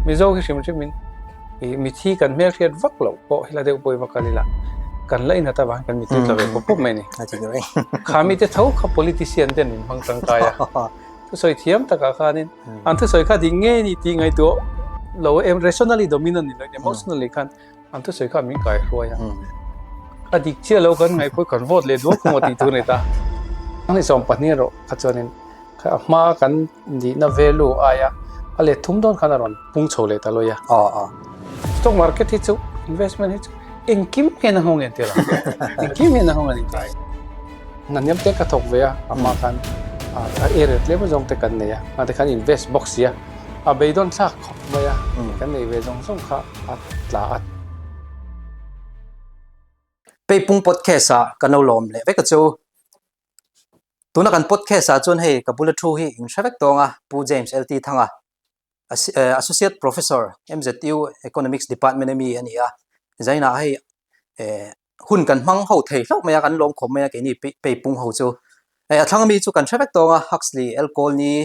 Mizo hi hrim hrimin ih mithi kan hmelhriat vak loh pawh hila deuh pawh i va kal ila kan la inhat avangin kan mittui tla ve pawp pawp mai a ni. Kha mite tho kha politician ten min hmang tangkai a, thusawi thiam takah khanin an thusawi kha dik ngei a ni tih ngaihtuah lo rationally dominant ni loin emotionally khan an thusawi kha min kaihruai a. A dik chiah lo kan ngaihpawh kan vote leh duak maw tih tur a ni ta. Ni 12 erawh kha chuanin kha a hma kan nihna value aia a let thum dawn khan a rawn pung chho leh ta lawi a. Stock market hi chu investment hi chu engkim hian a nghawng entir a, engkim hian a nghawng a ni ta. Hna hniam te ka thawk ve a, a hma khan a area tlem zawng te kan nei a, hna te khan invest bawk si a, a beidawn thlak khawp mai a, kan nei ve zawng zawng kha a tla a. Peipung podcast ah kan lo lawm leh vek a chu. Tuna kan podcast ah chuan hei ka bula thu hi in hre vek tawng a, Pu James LT Thanga, Associate Professor, MZU Economics Department ami a ni a. Zainah hei hun kan hmang ho thei hlauh mai a, kan lawm khawp mai a keini peipung ho chu. Hei a thlang ami chu kan hre vek tawng a, Huxley L Colney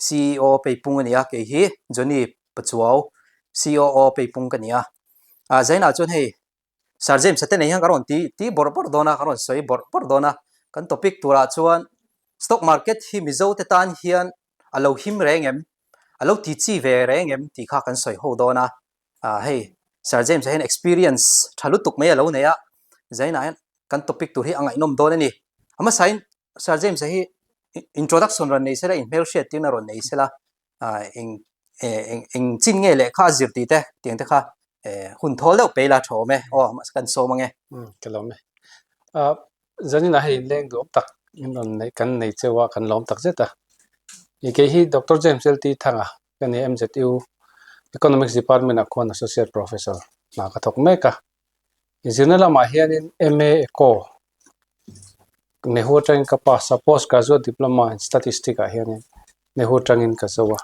CEO peipung a ni a, kei hi Johnny Pachuau COO peipung ka ni a. Zainah chuan hei Sir James a te nei hian ka rawn ti ti bawrh bawrh dawn a, ka rawn sawi bawrh bawrh dawn a. Kan topic turah chuan stock market hi Mizo te tan hian a lo him reng em, a lo ti chi ve reng em tih kha kan sawi ho dawn a. Ah hei Sir James a hian experience tha lutuk mai a lo nei a, zainah hian kan topic tur hi a ngaihnawm dawn a ni. A hmasain Sir James a hi introduction rawn nei sela, inhmelhriat tirna rawn nei sela, ah eng eng eng chin nge lehkha a zir tih te tiang te kha hun thawl deuh pe ila tha awm e aw mahse kan sawm ange. Umm ka lawm e. Ah zanin ah hei leng duhawm tak in rawn neih kan nei cheu a kan lawm tak zet a. Ih kei hi Doctor James LT Thanga ka ni MZU Economics Department ah khuan Associate Professor hna ka thawk mek a. Zirna lamah hianin MA Eco Nehu atangin ka pass a, Post Graduate Diploma in Statistics ah hianin Nehu atangin ka zo a,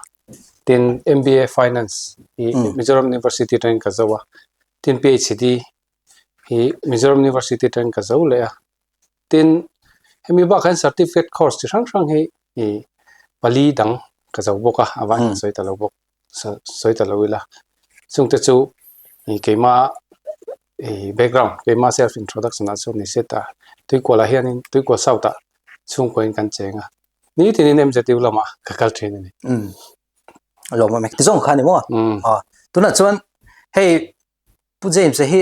tin MBA Finance hi Mizoram University atangin ka zo a, tin PhD hi Mizoram University atangin ka zo leh a, tin hemi bakah hian certificate course chi hrang hrang hi ih pali dang ka zo bawk a, a vaiin ka sawi ta lo bawk. sawi ta lo ila chungte chu ih keima ih background keima self introduction ah chuan ni se ta tuikual ah hianin tuikual south ah chhungkua in kan cheng a nitin in MZU lamah ka kal thin a ni. Umm a lawm awm e tizawng kha a ni maw? Umm. Aw tunah chuan hei Pu James a hi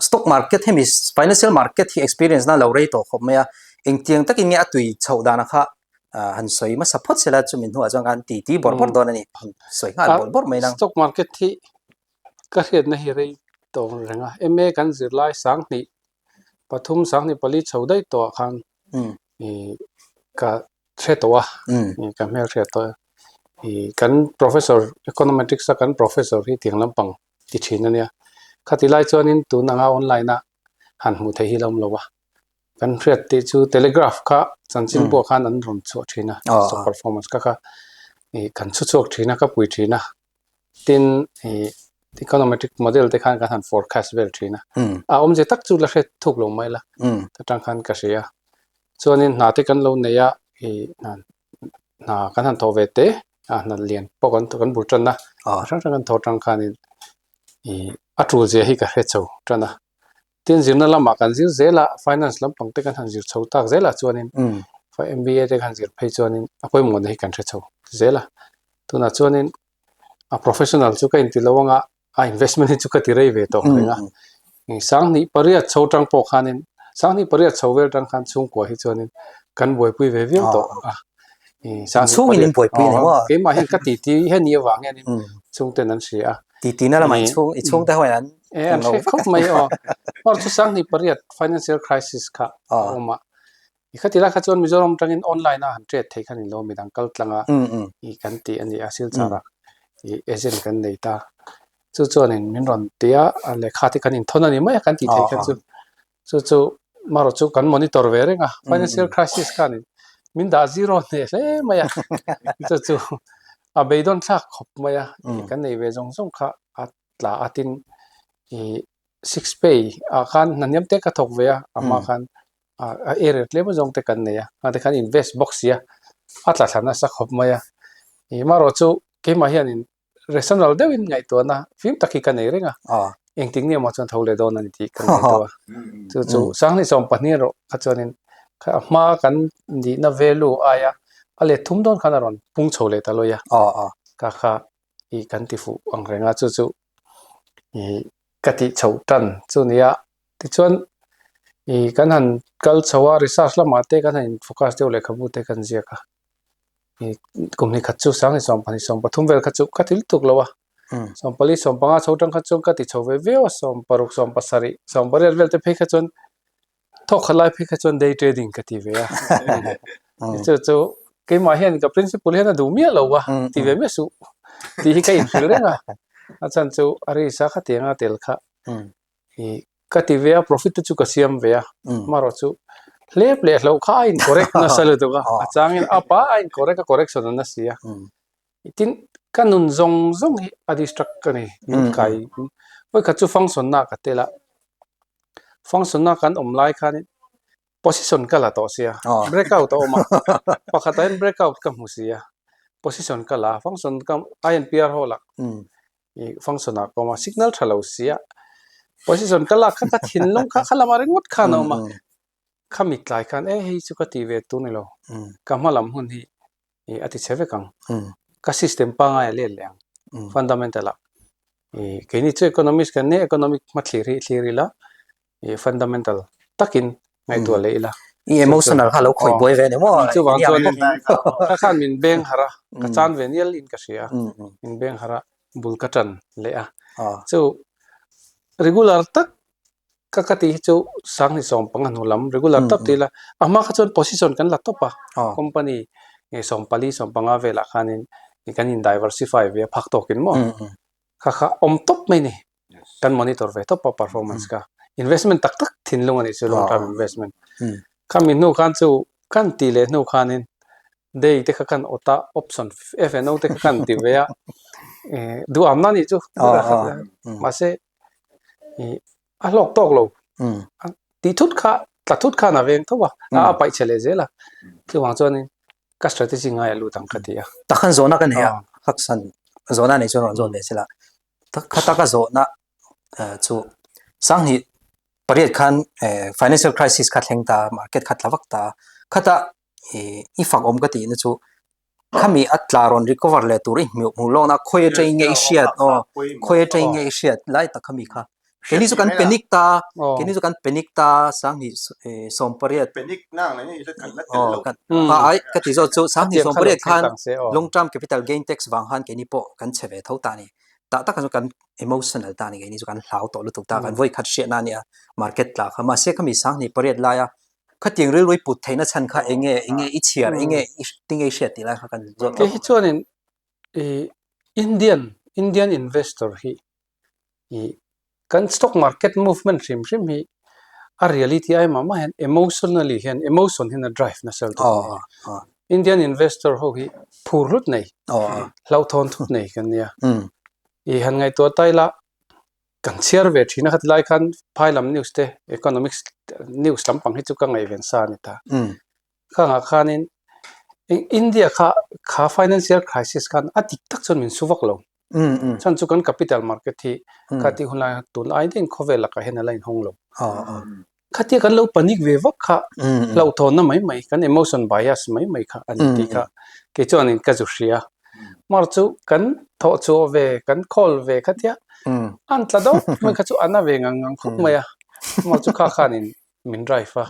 stock market hemi financial market hi experience na lo rei tawh khawp mai a, engtiang takin nge a tui chhoh dana kha han sawi hmasa phawt sela chumi hnuah chuan khan ti ti bawrh bawrh dawn a ni, sawi nghal bawrh bawrh mai nang. Stock market hi ka hriatna hi rei tawh reng a, MA kan zirlai sanghnih pathum sanghnih pali chho daih tawhah khan ka hre tawh a, ka hmelhriat tawh a, kan professor econometrics a kan professor hi tiang lampang ti thin a nia. Khati lai chuanin tun anga online a han hmuh theih hi la awm lo a. Kan hriat tih chu telegraph kha chanchin buah khan an rawn chhuah thin a, stock performance kha kha ih kan chhu chhuak thin a, ka pui thin a. Tin ih econometric model te khan kan han forecast vel thin a. A awmzia tak chu la hre thuk lo mai la, atang khan ka hria a. Chuanin hna te kan lo nei a, ih hna kan han thawh ve te a hna lian pawh kan kan bul tan a hrang hrang kan thawh tang khanin ih a tul zia hi ka hre chho tan a tin zirna lamah kan zir zel a finance lampang te kan han zir chho tak zel ah chuanin M_B_A te kan zir phei chuanin a pawimawhna hi kan hre chho zel a tunah chuanin a professional chu ka inti lo anga a investment hi chu ka ti rei ve tawh reng a sanghnih pariat chho tang pawh khanin sanghnih pariat chho vel tang khan chhungkua hi chuanin kan buaipui ve viau tawh a chhungin in buaipui ni maw keimah hian ka ti ti heni avang hianin chhungten an hria a ti ti na lamah chhung i chhungte ho hian an e an hre khawp mai aw or chu sanghnih pariat financial crisis kha a awm a I khati lai kha chuan Mizoram atangin online a han trade theih kha ni lo midang kal tlang a i kan tih a ni a Silchar ah i agent kan nei ta. Chu chuanin min rawn ti a lehkha te kan inthawn a ni mai a kan tih theih kha chu. Chu chu marawh chu kan monitor ve reng a financial crisis khanin min dah zero hneh hle mai a chu chu a beidawn thlak khawp mai a kan nei ve zawng zawng kha a tla a tin i six pay ah khan hna hniam te ka thawk ve a a hma khan a area tlem zawng te kan nei a hna te khan invest bawk si a a tla thla nasa khawp mai a ih marawh chu keimah hianin rational deuhin ngaihtuahna fim tak hi ka nei reng a. Engtik ni emaw chuan tho leh dawn a ni tih ka ngaihtuah a. Chu chu 2020 erawh kha chuanin a hma kan nihna value aia a let thum dawn khan a rawn pung chho leh ta lawi a. Ka kha i kan ti fuh ang reng a, chu chu i ka tih chhoh tan chu nia. Tichuan i kan han kal chho a, research lamah te kan han in focus deuh lehkhabu te kan ziak a. Kum hnih khat chu 2022 23 vel kha chu ka ti lutuk lo a. 14 15 chho tang kha chuan ka ti chho ve viau a, 16 17 18 vel te phei kha chuan thawk khat lai phei kha chuan day trading ka ti ve a. Chu chu keimah hian ka principle hian a duh miah lo a, ti ve miah suh tih hi ka inhrilh reng a. A chhan chu a risk a khatiang a tel kha I ka ti ve a profit te chu ka siam ve a amaherawh chu hlep leh hloh kha a in correct nasa lutuk a a changin up a a in correct a correction a na si a tin ka nun zawng zawng hi a distract ka nei min kai vawikhat chu function na ka tel a function na kan awm lai khanin position ka la tawh sia breakout a awm a pakhatah hian breakout ka hmu si a position ka la a function ka I_N_P_R hall ah ih function ah ka awm a signal tha lo sia position ka lak kha ka thinlung kha kha lamah ringawt khan a awm a khami tlai khan e hei chu ka tih ve tur ni lo ka hma lam hun hi ih a ti chhe vek ang ka system pangngai a let leh ang fundamental ah ih keini chu economist kan nia economic hmathlir hi thlir ila ih fundamental takin ngaihtuah leh ila. I emotional kha lo khawih buai ve ni maw? Chuvang chuan kha khan min beng harh a, ka chan ve nial in ka hria a, min beng harh a, bul ka tan leh a. Chu regular tak ka ka tih hi chu 2015 hnu lam regular tak tih ila, a hma kha chuan position kan la tawp a, company 14 15 velah khanin kan in diversify ve a phak tawkin maw. Kha kha awm tawp mai ni. Kan monitor ve tawp a performance kha. Investment tak tak thinlung a nih chu long term investment. Khami hnu khan chu kan tih leh hnu khanin day te kha kan awt a option F&O te kha kan ti ve a. Duhamna a nih chu. Mahse a hlawk tawk lo. Tih thut kha tla thut khan a veng tho a. A paih chhe leh zel a. Chuvang chuanin ka strategy ngai a lut ang ka ti a. Takhan zawhna ka nei a, Haksan zawhna nei chuan rawn zawn ve sela. Kha taka zawhna chu Sanghnih pariat khan financial crisis kha thleng ta, market kha tla vak ta. Khata i fak awm ka tihna chu khami a tla rawn recover leh tur i hmuh lawkna khawi atangin nge i hriat aw khawi atangin nge i hriat lai tak khami kha. Keini chu kan panic ta, keini chu kan panic ta 20 18 Panic na ang nge kan la tel lo. A ai ka ti zawk chu 20 18 khan long term capital gain tax vang khan keini pawh kan che ve tho ta a ni. Tah tak chu kan emotional ta a ni keini chu kan hlau tawh lutuk ta kan vawi khat hriatna a nia market tla kha mahse khami 20 8 laia khatiang rilru i put theihna chhan kha eng nge eng nge i chhiar eng nge i tinge i hriat tih lai kha kan zawt Kei hi chuanin Indian Indian investor hi ih kan stock market movement hrim hrim hi a reality ai mah mah hian emotionally hian emotion hian a drive nasa lutuk a ni. Indian investor ho hi phur hlut nei hlauhthawn thut nei kan nia. Ih han ngaihtuah ta ila kan chhiar ve thin a khatilai lai khan phai lam news te economics news lampang hi chu ka ngaihven sa a ni ta. Khangah khanin India kha kha financial crisis khan a dik tak chuan min su vak lo. Chhan chu kan capital market hi kha tih hun lai tun ai daih in khawvel lakah hian a la inhawng lo. Khatia kan lo panic ve vak kha hlauhthawnna mai mai kan emotion bias mai mai kha a ni tih kha kei chuanin ka zu hria. Mar chu kan thawh chhuah ve kan khawl ve khatia an tla dawt mai kha chu a na ve ngang ngang khawp mai a. Mar chu kha khanin min drive a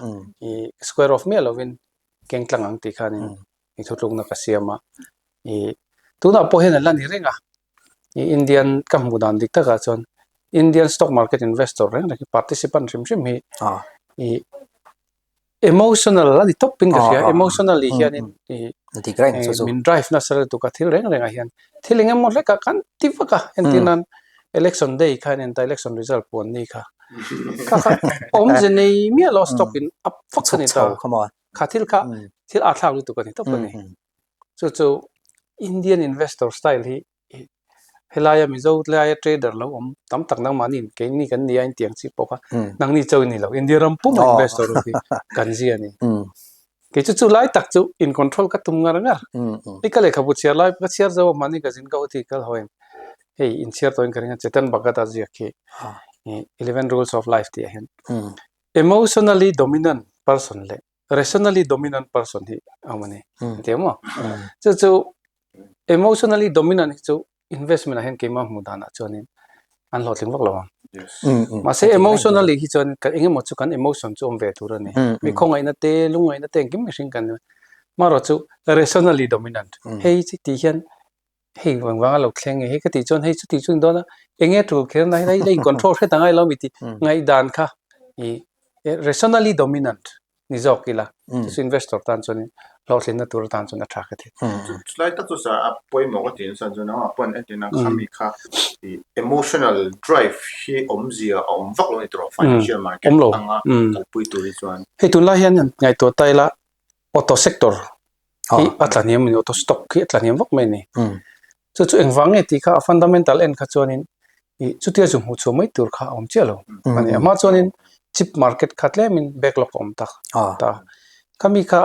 i square off miah lovin keng tlang ang tih khanin i thutlukna ka siam a i tunah pawh hian an la ni reng a i Indian ka hmuh dan dik takah chuan Indian stock market investor reng reng hi participant hrim hrim hi i emotional a ni tawp in ka hria emotionally hianin i min drive nasa lutuk a thil reng rengah hian thil eng emaw hlekah kan ti vak a entir nan election day kha in enta election result puan ni kha kha kha awmze nei miah lo stock in up vak a ni ta kha thil kha thil a thlak lutuk a ni tawp a ni chu chu Indian investor style hi helaia Mizo laia trader lo awm tam tak nangmahni keini kan nia intiang chi pawh kha nangni chauh ni lo India ram pum a investor ho hi kan zia a ni. Kei chu chu lai tak chu in control ka tum ngar ngar. I ka lehkhabu chhiar lai ka chhiar zo a hmahni ka zin ka huti kal haw em. Hei inchhiar tawhin ka ring a Chetan Bhagat a ziak hi 11 Rules of Life tih ah hian emotionally dominant person leh rationally dominant person hi a awm a ni. A ti ang maw? Chu chu emotionally dominant hi chu investment ah hian keimah hmuh danah chuanin an hlawhtling vak lo ang. Mahse emotionally hi chuan kan engemaw chu kan emotion chu awm ve tur a ni. Mi khawngaihna te, lungngaihna te engkim mihring kan marawh chu rationally dominant. Hei chi tih hian hei vang vanga lo thleng nge hei ka tih chuan hei chuti chu ni dawn a, enge tul kher na hei la in control hret angai lo mi tih ngaihdan kha ih rationally dominant ni zawk ila chu chu investor tan chuanin hlawhtlinna tur atan chuan a tha ka ti. Chulai tak chu sir a pawimawh ka ti nasa chuan nangmah pawn entirna khami kha ih emotional drive hi awmzia a awm vak lo a ni tawh financial market anga kalpui tur hi chuan. Hei tunlai hian ngaihtuah ta ila auto sector hi a tla hniam a ni auto stock hi a tla hniam vak mai a ni. Chu chu engvang nge tih kha a fundamental en kha chuanin ih chutia zu hmuh chhuah mai tur kha a awm chiah lo a ni. A hma chuanin chip market kha tlemin backlog a awm tak ta. Khami kha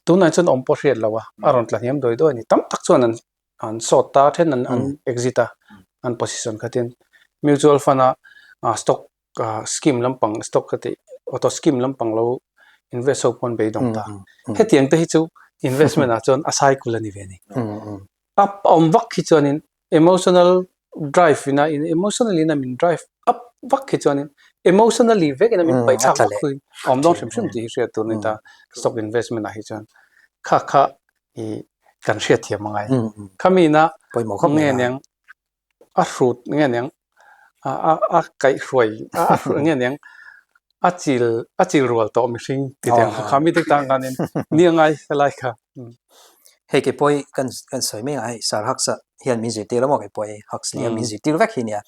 tunah chuan awm pawh hriat lo a, a rawn tla hniam dawi dawi a ni. Tam tak chuan an an sawt ta then an an exit a, an position kha tin mutual fund a stock scheme lampang stock ka tih auto scheme lampang lo invest ho pawn beidawng ta. Hetiang te hi chu investment ah chuan a cycle a ni ve a ni. Up a awm vak hi chuanin emotional drive ina emotionally ina min drive up vak hi chuanin emotionally vek ina min paih thlak vak hi a awm dawn hrim hrim tih hi hriat tur a ni ta stock investment ah hi chuan kha kha ih kan hriat thiam angai. Khami ina nge niang a hrut nge niang a a a kaihhruai a a hrut nge niang a chil a chil rual tawh mihring ti teh ang kha mi te tan khanin ni angai helai kha. Hei kei pawh hi kan kan sawi mai ang a hei Sir Hux-a hian min zirtir a maw kei pawh hi Huxley hian min zirtir vek hi nia.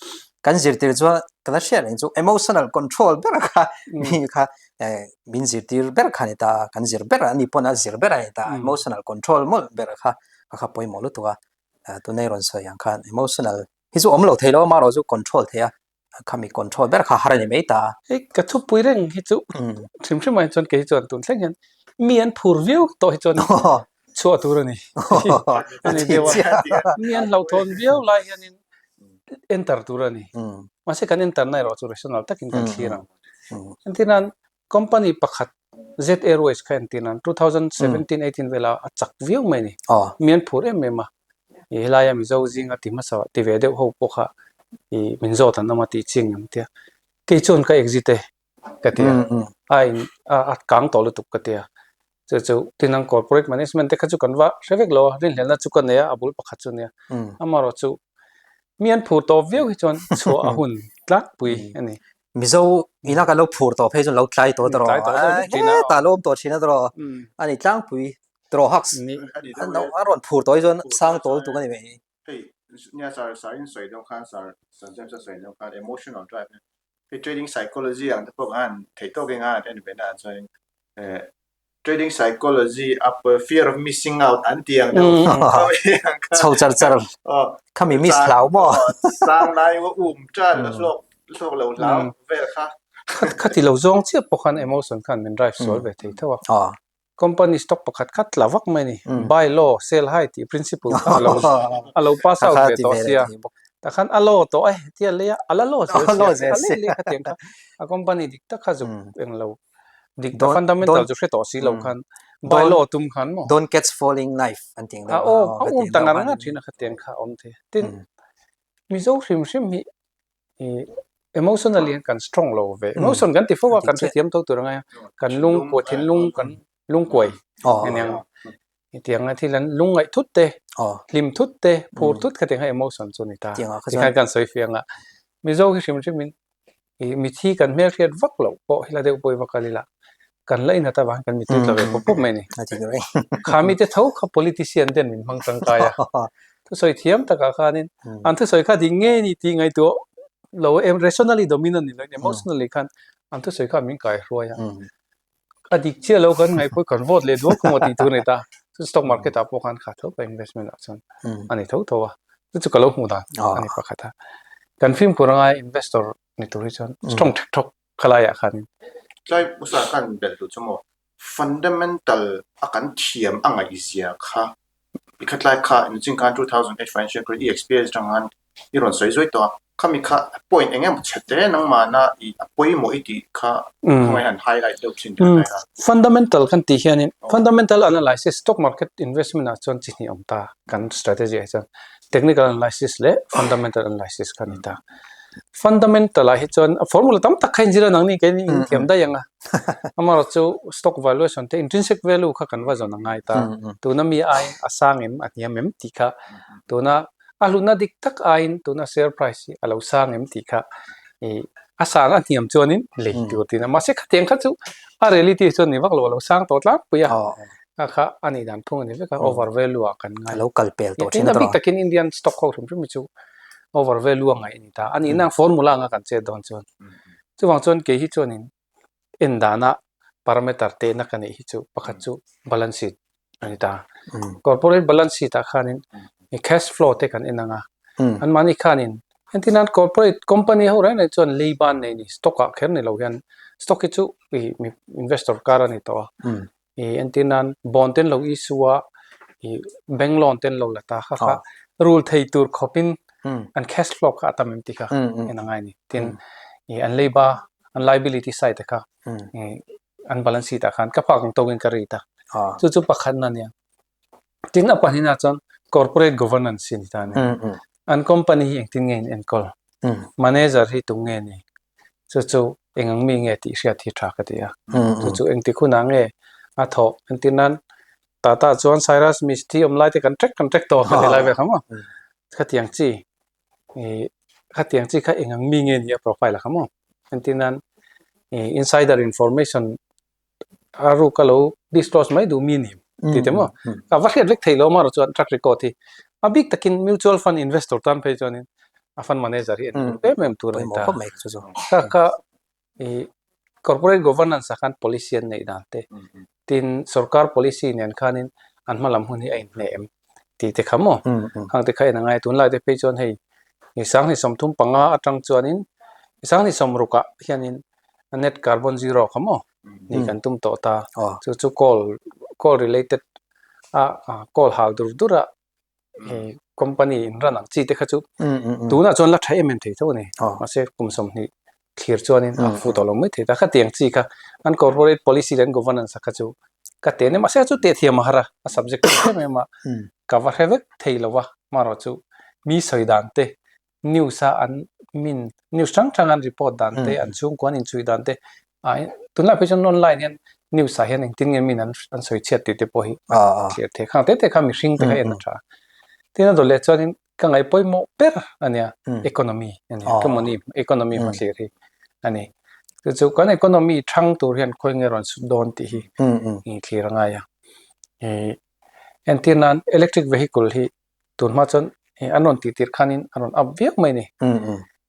Kan zirtir chuan ka la hriat reng chu emotional control ber kha mi kha eh min zirtir ber kha a ni ta kan zir ber a ni pawn a zir ber a ni ta emotional control mawlh ber kha a kha pawimawh lutuk a. Tunei rawn sawi ang khan emotional hi chu awm lo thei lo a marawh chu control thei a khami control ber kha har a ni mai ta a. Hei ka thupui reng hi chu hrim hrim ah chuan kei chuan tun thleng hian mi an phur viau tawh hi chuan chhuah tur a ni a ni deuh a mi an hlauhthawn viau lai hianin enter tur a ni mahse kan enter na erawh chu rational takin kan thlir ang entirnan Company pakhat Z Airways kha entir nan 2017 18 vela a chak viau mai a ni. Mi an phur em em a. Ih helaia Mizo zinga ti hmasa ti ve deuh ho pawh kha ih min zawt an awm a tih ching ang tia. Kei chuan ka exit e ka ti a. A in a kang tawh lutuk ka ti a. Chu chu tin ang corporate management te kha chu kan va hre vek lo a, rinhlelna chu ka nei a, a bul pakhat chu a nia. Amaherawhchu chu mi an phur tawh viau hi chuan chhuah a hun tlangpui a ni. Mizo ina kan lo phur tawh phei chuan lo tlai tawh tawh hetah lo awm tawh thin a tawh a ni tlangpui tawh haks a rawn phur tawh hi chuan sang tawh lutuk a ni mai. Hei nia sir sir in sawi deuh khan sir sir James a sawi deuh khan emotional drive hei trading psychology ang te pawh khan theih tawk in khan en ve na ah chuan eh Trading psychology up fear of missing out an ti ang deuh chho char char khami miss hlau maw sang lai wa um tan a hlawk hlawk lo hlau vel kha khati lo zawng chiah pawh khan emotion khan min drive sual ve thei tho a company stock pakhat khat tla vak mai ni buy low sell high tih principle kha alo alo pass out ve tawh sia takhan a low tawh e tia lei a ala low zel sia a lei lei khatiang kha a company dik tak kha zuk englo dik ta fundamental chu hre tawh si lo khan buy low tum khan maw don't catch falling knife an tih ang deuh a aw a um ta ngar ngar thin a khatiang kha a awm thei tin Mizo hrim hrim hi ih emotionally hian kan strong lo ve emotion kan ti fo a kan hrethiam tho tur angai a kan lungkuai thinlung kan lungkuai aniang Hetiang a thil an lungngaih thut te, hlim thut te, phur thut kha tiang kha emotion chu a ni ta. Tikhan kan sawi fiang a, Mizo hi hrim hrimin ih mithi kan hmelhriat vak loh pawh hila deuh pawh i va kal ila, kan la inhat avangin kan mitui tla ve pawp pawp mai a ni. Kha mite tho kha politician ten min hmang tangkai a, thusawi thiam takah khanin an thusawi kha dik ngei a ni tih ngaihtuah lo rationally dominant ni loin emotionally khan an thusawi kha min kaihruai a. A dik chiah lo kan ngaih pawh kan vote leh duak emaw tih tur a ni ta. Chu stock market ah pawh khan kha tho ka investment ah chuan a ni tho tho a. Chu chu ka lo hmuh dan a ni pakhat a. Kan fimkhur anga investor ni tur hi chuan strong thek thawk khalai ah khanin. Tlai usa khan belh duh chu maw fundamental a kan thiam a ngaihzia kha i khatlai kha in chin khan 2008 financial crisis i experience atang khan. i rawn sawi zuai tawh a, khami kha point eng emaw chhe te nangmahna i a pawimawh i tih kha khawngaih han highlight deuh thin teh a. Fundamental kan tih hianin fundamental analysis stock market investment ah chuan chi hnih a awm ta kan strategy ah hi chuan technical analysis leh fundamental analysis kha a ni ta. Fundamental ah hi chuan a formula tam tak kha inzir a nangni keini inthiam daih ang a, amaherawhchu stock valuation te intrinsic value kha kan va zawn a ngai ta, tuna mi aiin a sang em a hniam em tih kha tuna a hlutna dik tak aiin tuna share price hi a lo sang em tih kha ih a sang a hniam chuanin lei tur tiin a mahse khatiang kha chu a reality chuan ni vak lo a lo sang tawh tlangpui a. Kha kha a nih dan phung a ni vek a, over value ah kan ngai. A lo kal pel tawh thin a tawh. Bik takin Indian stock ho hrim hrim hi chu over value a ngaih a ni ta. A nihna ang formula anga kan chet dawn chuan. Chuvang chuan kei hi chuanin en dana parameter tehna ka neih hi chu pakhat chu balance sheet a ni ta. Corporate balance sheet ah khanin cash flow te kan en ang a, anmahni khanin entirnan corporate company ho reng reng chuan lei ban nei ni stock ah kher ni lo hian stock hi chu investor kar a ni tawh a. I entir nan bond ten lo issue a i bank loan ten lo la ta kha kha rul thei tur khawpin an cash flow kha a tam em tih kha en a ngai a ni. Tin i an leiba an liability side te kha i an balance sheet ah khan ka phak ang tawkin ka read a. Chu chu pakhatna a nia. Tin a pahnihna chuan corporate governance hi a ni ta a ni. An company hi engtin nge in enkawl? Manager hi tum nge ni? Chu chu eng ang mi nge tih hriat hi tha ka ti a. Chu chu engtik hunah nge a thawh? Entir nan Tata chuan Cyrus Mistry awm lai te kan trek kan trek tawh ka ti lai vel kha maw? Khatiang chi ih khatiang chi kha eng ang mi nge ni a profile a kha maw? Entir nan ih insider information a ruk a lo disclose mai duh mi ni tih te maw a va hriat vek thei lo amaherawh chuan track record hi a bik takin mutual fund investor tan phei chuanin a fund manager hi en em em tur a ni ta kha kha ih corporate governance ah khan policy an neih dan te tin sorkar policy nen khanin an hma lam hun hi a inhneh em tih te kha maw khang te kha en a ngai a tunlai te phei chuan hei sanghnih 35 atang chuanin sanghnih 60 ah hianin a net carbon zero kha maw ni kan tum tawh ta chu chu coal coal related a coal hal dur dur a hei company in run ang chi te kha chu tunah chuan la tha em em thei tho a ni mahse kum 20 thlir chuanin a fu tawh lo mai thei ta khatiang chi kha an corporate policy leh an governance kha chu ka te nia mahse chu teh thiam a har a a subject em em a ka va hre vek thei lo va marawh chu mi sawi dan te news a an min news hrang hrang an report dan te an chhungkua an inchhui dan te ah tunlai phei chuan online hian news ah hian engtin nge min an an sawi chhiat tih te pawh hi thlir thei khang te te kha mihring te kha en a tha tin a dawt leh chuanin ka ngaih pawimawh ber a nia economy a nia economy economy hmathlir hi a ni chu chu kan economy thang tur hian khawi nge rawn sut dawn tih hi thlir a ngai a ih entir nan electric vehicle hi tun hma chuan an rawn tih tirh khanin a rawn up viau mai a ni.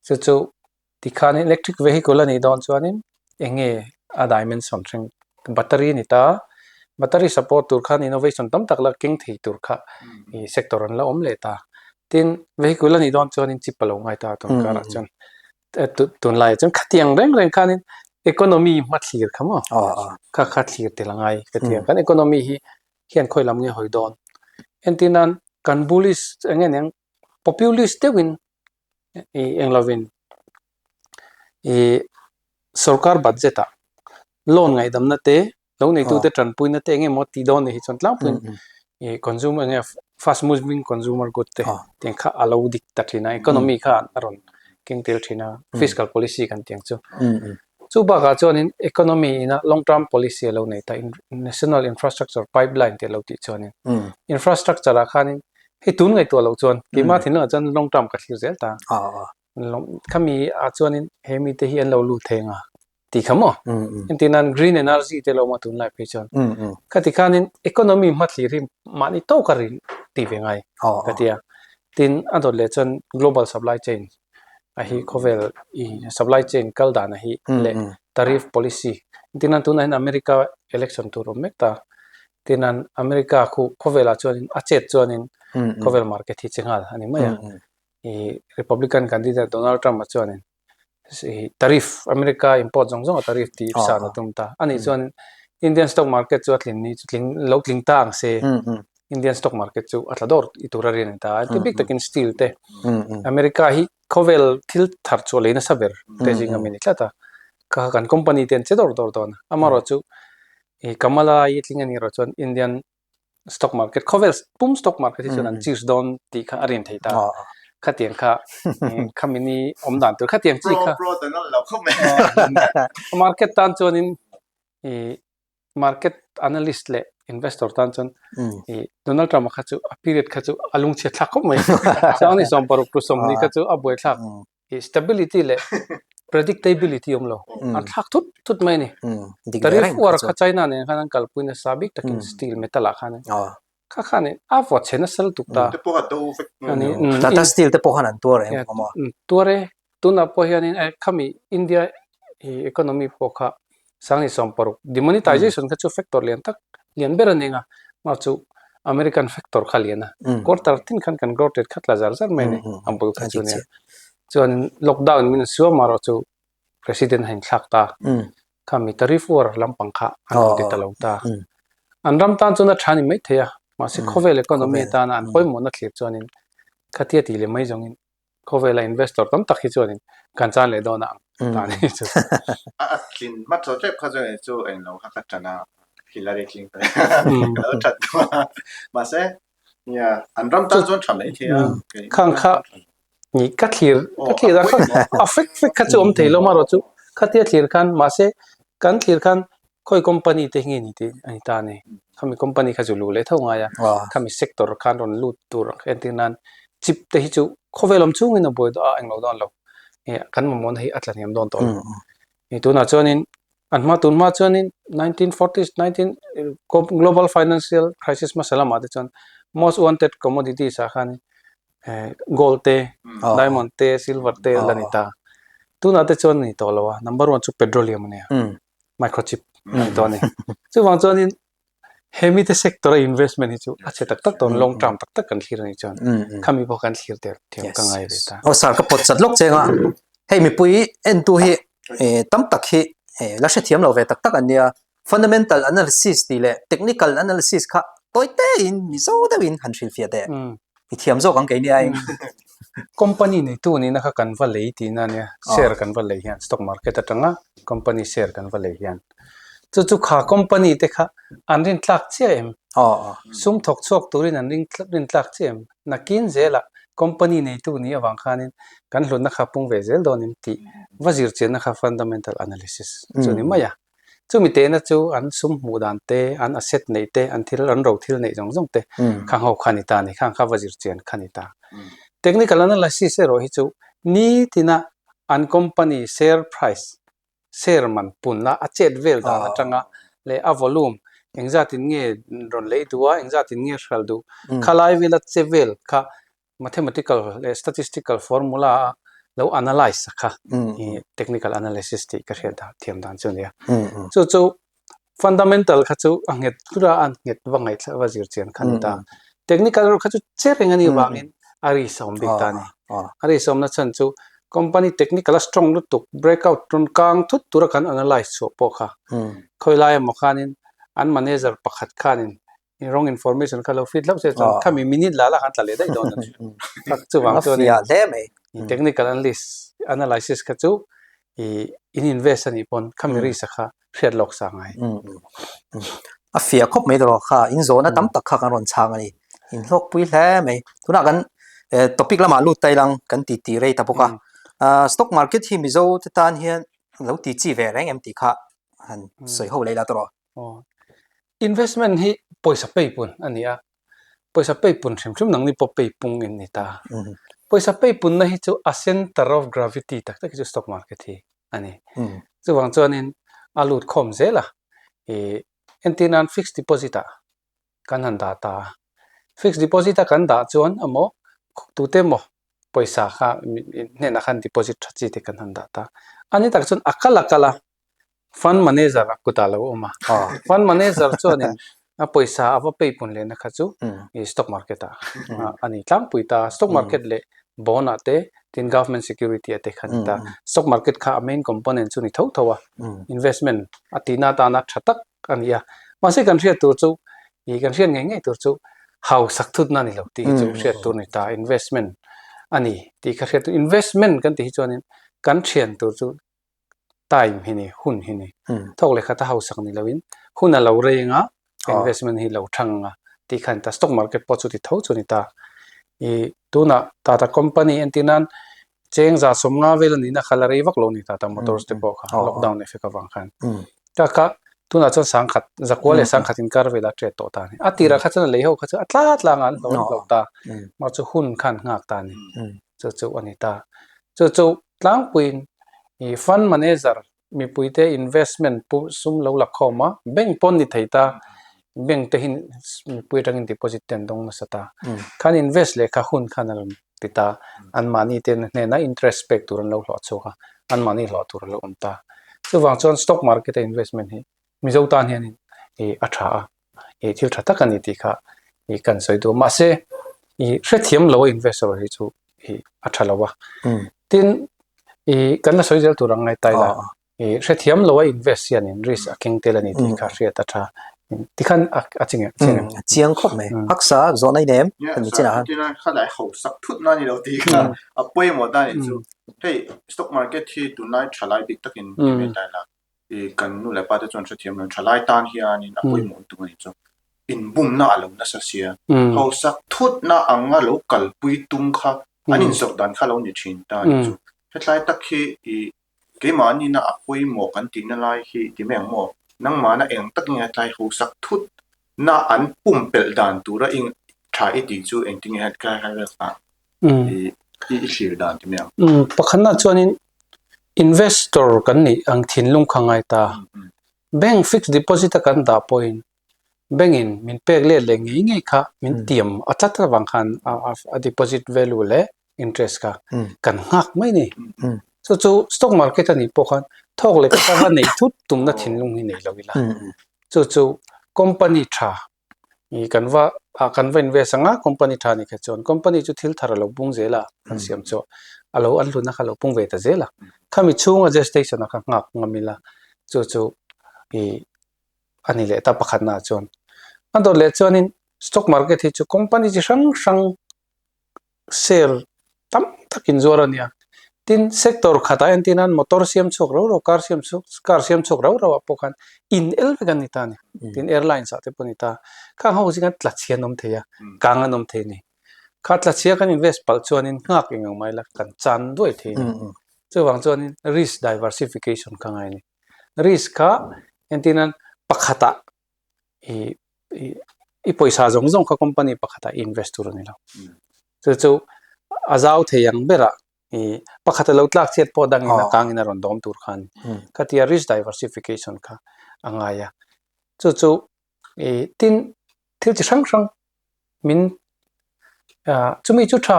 Chu chu tikhanin electric vehicle a nih dawn chuanin eng nge a dimension hring battery a ni ta a, battery support tur khan innovation tam tak la keng thei tur kha ih sector an la awm leh ta. Tin vehicle a nih dawn chuanin chip a lo ngai ta tun karah chuan tunlaiah chuan khatiang reng reng khanin economy hmathlir kha maw kha kha thlir tel a ngai ka ti a. Kan economy hi hian khawi lam nge hawi dawn. Entir nan kan bullish eng nge niang populist deuhin ih eng lovin ih sorkar budget ah loan ngaihdamna te lo neitute tanpuina te eng emaw tih dawn ni hi chuan tlangpuiin ih consumer eng nge fast moving consumer good te tiang kha a lo dik ta thin a economy kha a rawn keng tel thin a fiscal policy kan tih ang chu. Chu bakah chuanin economy ina long term policy a lo nei ta, national infrastructure pipeline tih a lo tih chuanin infrastructure ah khanin hei tun ngaihtuah loh chuan keimah thinlungah chuan long term ka thlir zel ta. Khami ah chuanin he mite hi an lo lut thei anga tih kha maw? Engtin nan green energy te lo awm a tunlai phei chuan. Khati khanin economy hmathlir hi mahni tawk a rin tih ve ngai ka ti a. Tin a dawt leh chuan global supply chain a hi khawvel i supply chain kal dan a hi leh tariff policy tin a tunah hian America election tur awm mek ta tin an America khu khawvelah chuanin a chet chuanin khawvel market hi che nghal a ni mai a i Republican candidate Donald Trump a chuanin tariff America import zawng zawng a tariff tih san a tum ta anih chuan Indian stock market chu a tlin ni chu tling lo tling ta ang se. Indian stock market chu a tla dawr i tur a rian a ni ta a. Engtin bik takin steel te America hi khawvel thil thar chhuah lei nasa ber te zinga mi a ni tlat a. Kha kan company te an che dawr dawr dawn a. Amaherawhchu ih Kamala i tling a nih erawh chuan Indian stock market khawvel pum stock market hi chuan an cheers dawn tih kha a rin thei ta. Khatiang kha khami ni awm dan tur khatiang chi kha market tan chuanin ih market analyst leh investor tan chuan ih Donald Trump a kha chu a period kha chu a lungchhiat thlak khawp mai. Sangni 60 to 20 kha chu a buaithlak. Ih stability leh predictability awm lo. An thlak thut thut mai a ni. Tariff war kha China nen khan an kalpui nasa bik takin steel metal ah khan kha khan a vawt chhe nasa lutuk ta. Tata Steel te pawh khan an tuar em awm a. Tuar e. Tunah pawh hianin khami India economy pawh kha 2016 demonetization kha chu factor lian tak lian ber a ni ang a, mah chu American factor kha lian a, quarter tin khan kan growth rate kha tla zar zar mai a ni a bul kha chu nia. Chuanin lockdown min suam erawh chu president a inthlak ta, khami tariff war lampang kha an rawn ti ta lo ta. An ram tan chuan a tha ni maithei a, mahse khawvel economy atana an pawimawhna thlir chuanin khatia tih leh mai zawngin Khawvela investor tam tak hi chuanin kan chan leh dawn a ang ta ni chu. A tlin hma tawh tep kha chuan chu eng lo kha ka tan a, Hillary Clinton ka lo that tawh a. Mahse, nia, an ram tan chuan tha mai thei a. Khang kha ni ka thlir ka thlir dan kha a fek fek kha chu awm thei lo marawh chu khatia thlir khan mahse kan thlir khan Khawi company te hi nge ni tih a ni ta a ni. Khami company kha chu luh leh tho ngai a, khami sector khan rawn lut tur entir nan chip te hi chu khawvel awm chungin a buai a englo dawn lo. Kan mamawhna hi a tla hniam dawn tawh lo. Tunah chuanin an hma tun hma chuanin 1940s 19 global financial crisis hmasa lamah te chuan most wanted commodities ah khan gold te diamond te silver te la ni ta. Tunah te chuan a ni tawh lo a, number one chu petroleum a nia. microchip a ni tawh a ni. Chuvang chuanin he mite sector a investment hi chu a chhe tak tak dawn long term tak tak kan thlir a nih chuan khami pawh kan thlir der thiam ka ngai ve ta. Aw sir ka pawt chat lawk cheng a, hei mipui entu hi tam tak hi la hrethiam lo ve tak tak an nia, fundamental analysis tih leh technical analysis kha tawi tein mizo deuhin han hrilhfiah teh. I thiam zawk ang kei nia eng. Company neitu nihna kha kan va lei tihna ania, share kan va lei hian stock market atanga company share kan va lei hian. Chu chu kha company te kha an rin tlak chiah em? Sum thawk chhuak turin an ring rin tlak chiah em? Nakin zelah company neitu nih avang khanin kan hlutna kha pung ve zel dawn em tih va zir chianna kha fundamental analysis chu ni mai a. Chumi tehna chu an sum hmuh dan te, an asset neih te, an thil an ro thil neih zawng zawng te khang ho kha a ni ta a ni. Khang kha va zir chian kha a ni ta. Technical analysis erawh hi chu nitina an company share price, share man punna a chet vel dan atanga leh a volume engzatin nge rawn lei duh a, engzatin nge hral duh khalai vela che vel kha mathematical leh statistical formula a lo analyse a kha i technical analysis tih ka hriat dan thiam dan chu a nia. Chu chu fundamental kha chu a nghet tura a nghet va ngaihthlak va zir chian kha a ni ta. Technical erawh kha chu che reng a nih vangin a risk a awm bik ta a ni. A risk a awmna chhan chu company technical a strong lutuk breakout rawn kang thut tura kan analyse chhuah pawh kha khawi lai emaw khanin an manager pakhat khanin wrong information kha lo feed hlauh se chuan khami minute la la khan tla leh daih dawn a ni. Chuvang chuan hle mai. Technical analyst analysis kha chu i in invest a nih pawn khami risk a kha hriat lawk sa ngai. A fia khawp mai tawh kha in zawhna tam tak kha kan rawn chhang a ni. In hlawk pui hle mai. Tunah kan topic lamah lut ta ilang kan ti ti rei ta bawk a. Stock market hi Mizo te tan hian lo ti chi ve reng em tih kha han sawi ho leh ila tawh rawh. Investment hi pawisa peipun a ni a, pawisa peipun hrim hrim nangni pawh peipung in ni ta. Pawisa peipunna hi chu a center of gravity tak tak hi chu stock market hi a ni. Chuvang chuanin a lut khawm zel a, ih entir nan fixed deposit ah kan han dah ta a, fixed deposit a kan dah chuan emaw tute emaw pawisa kha hnenah khan deposit tha chi te kan han dah ta. A ni tak chuan a kal a kal a. Fund manager a kutah lo awm a, fund manager chuanin a pawisa a va pay pun lehna kha chu stock market ah a ni tlangpui ta. Stock market leh bond ah te tin government security ah te kha a ni ta. Stock market kha a main component chu ni tho tho a, investment a tihna atana tha tak a ni a. Mahse kan hriat tur chu, kan hriat ngei ngei tur chu. Hausak thutna a ni lo tih hi chu hriat tur a ni ta, investment a ni tih kha hriat tur. Investment kan tih hi chuanin kan thian tur chu time hi ni, hun hi ni. Thawk leh khat a hausak ni loin hun a lo rei anga investment hi lo thang anga tih kha a ni ta. Stock market pawh chu ti tho chu a ni ta. Ih tunah Tata company entir nan Cheng za 50 vel a nihna kha la rei vak lo a ni ta ta motors te pawh kha lockdown effect avang khan. Ta kha tunah chuan sangkhat zakua leh sangkhat inkar velah a tet tawh ta a ni. A tirah kha chuan a lei ho kha chu a tla tlang a an hlauh an hlauh ta. Mah chu hun khan nghak ta a ni. Chu chu a ni ta. Chu chu tlangpuiin ih fund manager Mipuite investment pu sum lo la khawm a, bank pawn ni thei ta, bank te hi mipui atangin deposit te an dawng nasa ta. Khan invest leh kha hun khan a rawn ti ta, anmahni te hnena interest pek tur an lo hlawh chhuak a, anmahni hlawh tur a lo awm ta. Chuvang chuan stock market a investment hi Mizo tan hianin ih a tha a, ih thil tha tak a ni tih kha ih kan sawi duh a. Mahse ih hrethiam lo a investor hi chu ih a tha lo a. Tin ih kan la sawi zel tur ang ngai tai la ih hrethiam lo a invest hianin risk a keng tel a ni tih kha hriat a tha. Tikhan a chi ngei chiang em? A chiang khawp mai. Haksa zawhna i nei em? Kan ni chinah khan. Kha lai hausak thut na ni lo tih kha a pawimawh ta a nih chu. Hei stock market hi tunlai thalai bik takin ti mai ta ila I kan nu leh pa te chuan hrethiam lo thalai tan hianin a pawimawh lutuk a nih chu. Inbumna a lo nasa sia. Hausak thutna anga lo kalpui tum kha an inzawrh dan kha lo ni thin ta a nih chu. Hetlai tak hi i keimahni-na a pawimawh kan tihna lai hi ti mai ang maw? Nangmahna eng takin hetlai hausak thutna an pumpelh dan tura i tha i tih chu engtin nge hetlai vel kha i i thlir dan ti mai ang? Pakhatna chuanin Investor kan nih ang thinlung kha ngai ta. Bank fixed deposit a kan dah pawhin bank in min pek let leh ngei ngei kha min tiam a tlat avang khan a deposit value leh interest kha kan nghak mai ni. Chu chu stock market a nih pawh khan thawk leh khat a va neih thut tumna thinlung hi nei lo ila. Chu chu company tha Ih kan va ah kan va invest ang a company tha ni kha chuan company chu thil thar a lo pung zel a an siam chu a lo an hlutna kha a lo pung ve ta zel a khami chhunga gestation a kha nghak ngam ila chu chu ih a ni leh ta pakhatna ah chuan a dawt leh chuanin stock market hi chu company chi hrang hrang share tam tak inzuar a nia. Tin, sector khatah entir nan motor siam chhuak rau rau, car siam chhuak car siam chhuak rau rau ah pawh khan in el vek an ni ta a ni. Tin, airlines ah te pawh a ni ta. Khang ho zing ah tlachhia an awm thei a, kang an awm thei a ni. Kha tlachhia kan invest palh chuanin nghak eng ang mai la kan chan duai thei a ni. Chuvang chuanin risk diversification kha ngai a ni. Risk kha entir nan pakhatah i i pawisa zawng zawng kha company pakhatah i invest tur a ni lo. Chu chu a zau thei ang berah i pakhat a lo tlak chhiat pawh dangin a kangin a rawn dawm tur kha a ni. Khatia risk diversification kha a ngai a. Chu chu i tin thil chi hrang hrang min chumi chu tha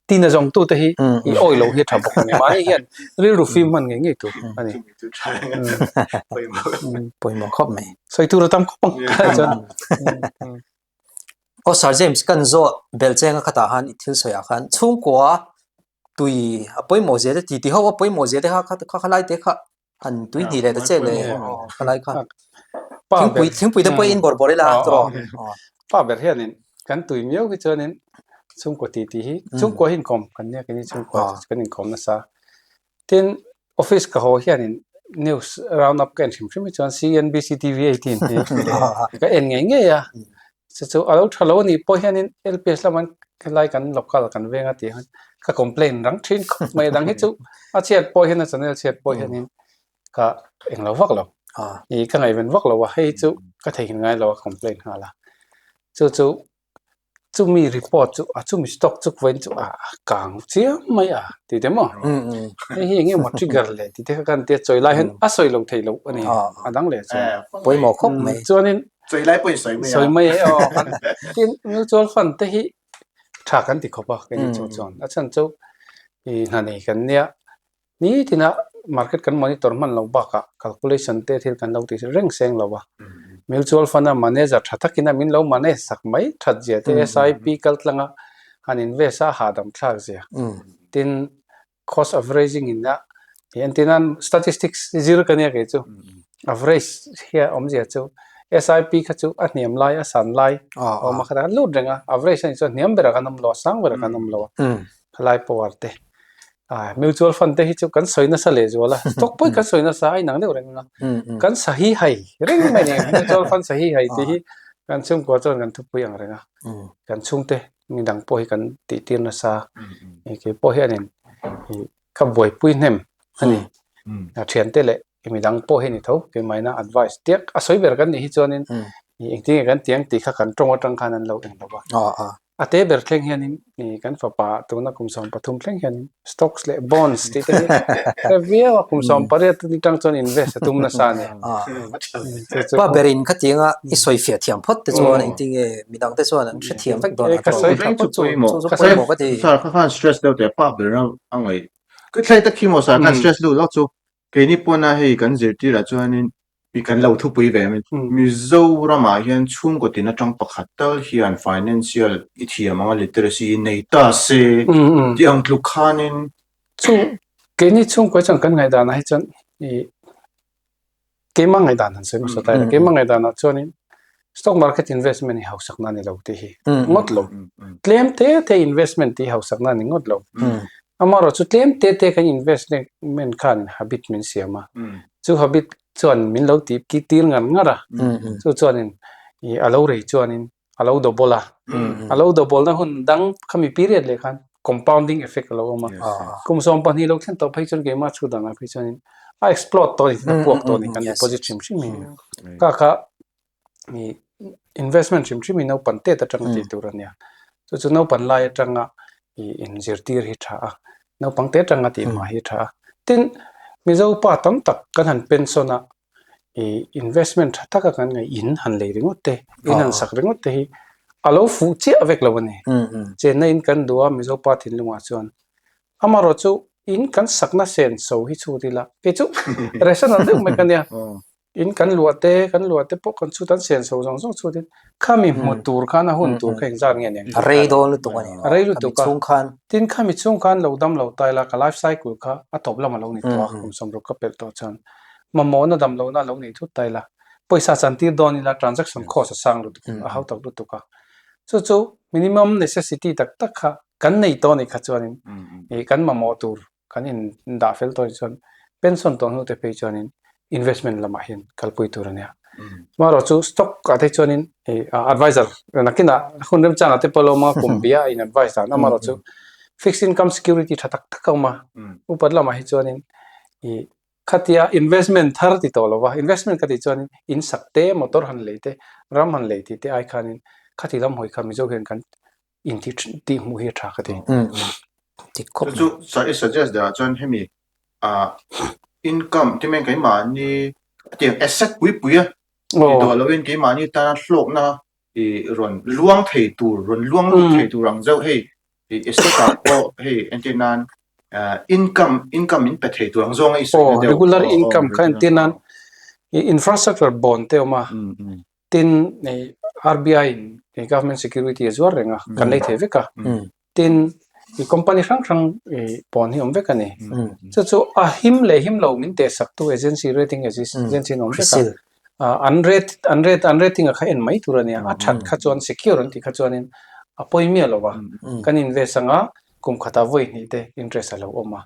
Tina zawng tu te hi i awi lo hi a tha bawk a ni. Mahni hian rilru fim hman ngei ngei tur a ni. Pawimawh khawp mai. Sawi tur a tam khawp ang chuan. Aw Sir James kan zawh belh cheng a khatah khan i thil sawi ah khan chhungkua tui a pawimawh zia te titi ho a pawimawh zia te kha kha khalai te kha han tui hnih leh ta che le khalai kha thingpui thingpui te pawh in bawrh bawrh ila tawh pa ber hianin kan tui miau hi chuanin chhungkua ti ti hi chhungkua hi inkawm kan nia keini chhungkua kan inkawm nasa tin office ka haw hianin news round up ka en hrim hrim hi chuan CNBC TV 18 hi ka en ngei ngei a Chu chu a lo tha lo a nih pawh hianin LPS lama helai kan local kan veng a tih hian ka complain rang thin khawp mai a dang hi chu a chhiat pawh hian a channel chhiat pawh hianin ka englo vak lo ih ka ngaihven vak lo a hei chu ka theihnghilh ngai lo a complain nghal a chu chu chumi report chu a chumi stock chu vawiin chu a kang chiam mai a tih te maw hei hi eng emaw trigger leh tih te kha kan tia chawi lai hian a sawi lo theih loh a ni a dang leh chuan pawimawh khawp mai chuanin Chawi lai pawhin sawi mai a. Sawi mai e aw. Tin, mutual fund te hi tha kan ti khawp a keini chu chuan. A chhan chu i hna nei kan nia nitina market kan monitor hman loh bakah calculation te thil kan lo ti reng seng lo a. Mutual fund a manager tha takin a min lo manage sak mai that zia te SIP kal tlanga han invest a hahdam thlak zia. Tin, cost averaging in a entir nan statistics zir ka nia kei chu average hian awmzia chu SIP kha chu a hniam lai a san lai a awm a khatah khan lut reng a average a nih chuan hniam berah khan awm lo a sang berah khan awm lo a khalai power te ah mutual fund te hi chu kan sawi nasa leh zual a stock pawh hi kan sawi nasa a inang deuh reng a kan sahi hai reng mai ni mutual fund sahi hai tih hi kan chhungkua chuan kan thupui ang reng a kan chhungte midang pawh hi kan tih tir nasa kei pawh hianin ih ka buaipui hnem a ni a thiante leh midang pawh hi a ni tho keimahina advice tiak a sawi ber kan nih hi chuanin engtin nge kan tiang tih kha kan tawng atang khan an lo eng lo a a te ber thleng hianin kan fapa tuna kum 13 thleng hianin stocks leh bonds tih te hi hre viau a kum 18 atang chuan invest a tum nasa a ni. Pa berin khatianga i sawi fiah thiam phawt te chuan engtin nge midang te chuan an hrethiam vek dawn a ka sawi tha phawt chu chu pawimawh ka ti. Sir kha khan stress deuh teh pa ber a ngaih ka thlai tak khi maw sir khan stress luh lawk chu keini pawn a hei kan zirtir ah chuanin kan lo thupui ve mai Mizoram ah hian chhungkaw tin atang pakhat tal hian financial i thiam anga literacy i nei ta se tih ang tluk khanin chu keini chhungkaw chuan kan ngaihdan ah hi chuan ih Keimah ngaihdan han sawi hmasa ta ila, keimah ngaihdanah chuanin stock market investment hi hausakna a ni lo tih hi ngawt lo. Tlem te te investment tih hi hausakna a ni ngawt lo. Amaherawhchu chu tlem te te kan investment khan habit min siam a, chu habit chuan min lo tih tir ngar ngar a, chu chuanin ih a lo rei chuanin a lo double a, a lo double na hun dang khami period leh khan compounding effect a lo awm a, kum 12 lo thlen tawh phei chuan keimah chhut danah phei chuanin a explode tawh a ni, a puak tawh a ni kan deposit hrim hrim hi. Ka kha ih investment hrim hrim hi naupan tet atanga tih tur a nia, chu chu naupan lai atanga ih inzirtir hi tha a, naupang te atanga tih hma hi tha a. Tin, Mizo pa tam tak kan han pension a, ih investment tha taka kan ngaih in han lei ringawt te in han sak ringawt te hi a lo fuh chiah vek lo a ni. Chenna in kan duh a Mizo pa thinlungah chuan amaherawh chu in kan sakna sen so hi chhut ila kei chu rational deuh mai ka nia in kan luah te kan luah te pawh kan chhut an sen so zawng zawng chhut in khami hmu tur khan a hun tur kha engzat nge nen a rei dawn lutuk a ni a rei lutuk a chhung khan tin khami chhung khan lo dam lo ta ila ka life cycle kha a tawp lam a lo ni tawh a kum 60 ka pelh tawh chuan mamawhna dam lohna a lo nei thut ta ila, pawisa chan tir dawn ila transaction cost a sang lutuk a hau tak lutuk a, chu chu minimum necessity tak tak kha kan nei tawh anih kha chuanin ih kan mamawh tur kan in dah fel tawh anih chuan pension tawh hnu te phei chuanin investment lamah hian kalpui tur a nia. Amaherawh chu stock ah te chuanin ih advisor nakinah hun remchangah te pawh a lo awm a kum bia a in advise dan amaherawh chu fixed income security tha tak tak a awm a, upat lamah hi chuanin ih Khatia investment thar ti tawh lo va, investment ka tih chuanin in sak te, motor han lei te, ram han lei tih te ai khanin khati lam hawi kha Mizo hian kan intih tih hmuh hi a tha ka ti. Chu chu sir i suggest deuh ah chuan hemi ah income ti mai keimahni tiang asset pui pui a ti tawh lovin keimahni tana hlawkna i rawn luang thei tur rawn luang lut thei tur ang zeuh hei i asset ah pawh hei entir nan income income in pe thei tur ang zawnga i sawi na deuh regular income kha entir nan infrastructure bond te awm a tin RBI in government security a zuar reng a kan lei thei vek a Tin, i company hrang hrang i pawn hi awm vek a ni. Chu chu a him leh him lo min teh sak tu agency rating agency an awm vek a. An rate an rate an rating a kha en mai tur a nia. A that kha chuan secure an tih kha chuanin a pawi miah lo va. Kan invest anga kum khatah vawi hnih te interest a lo awm a.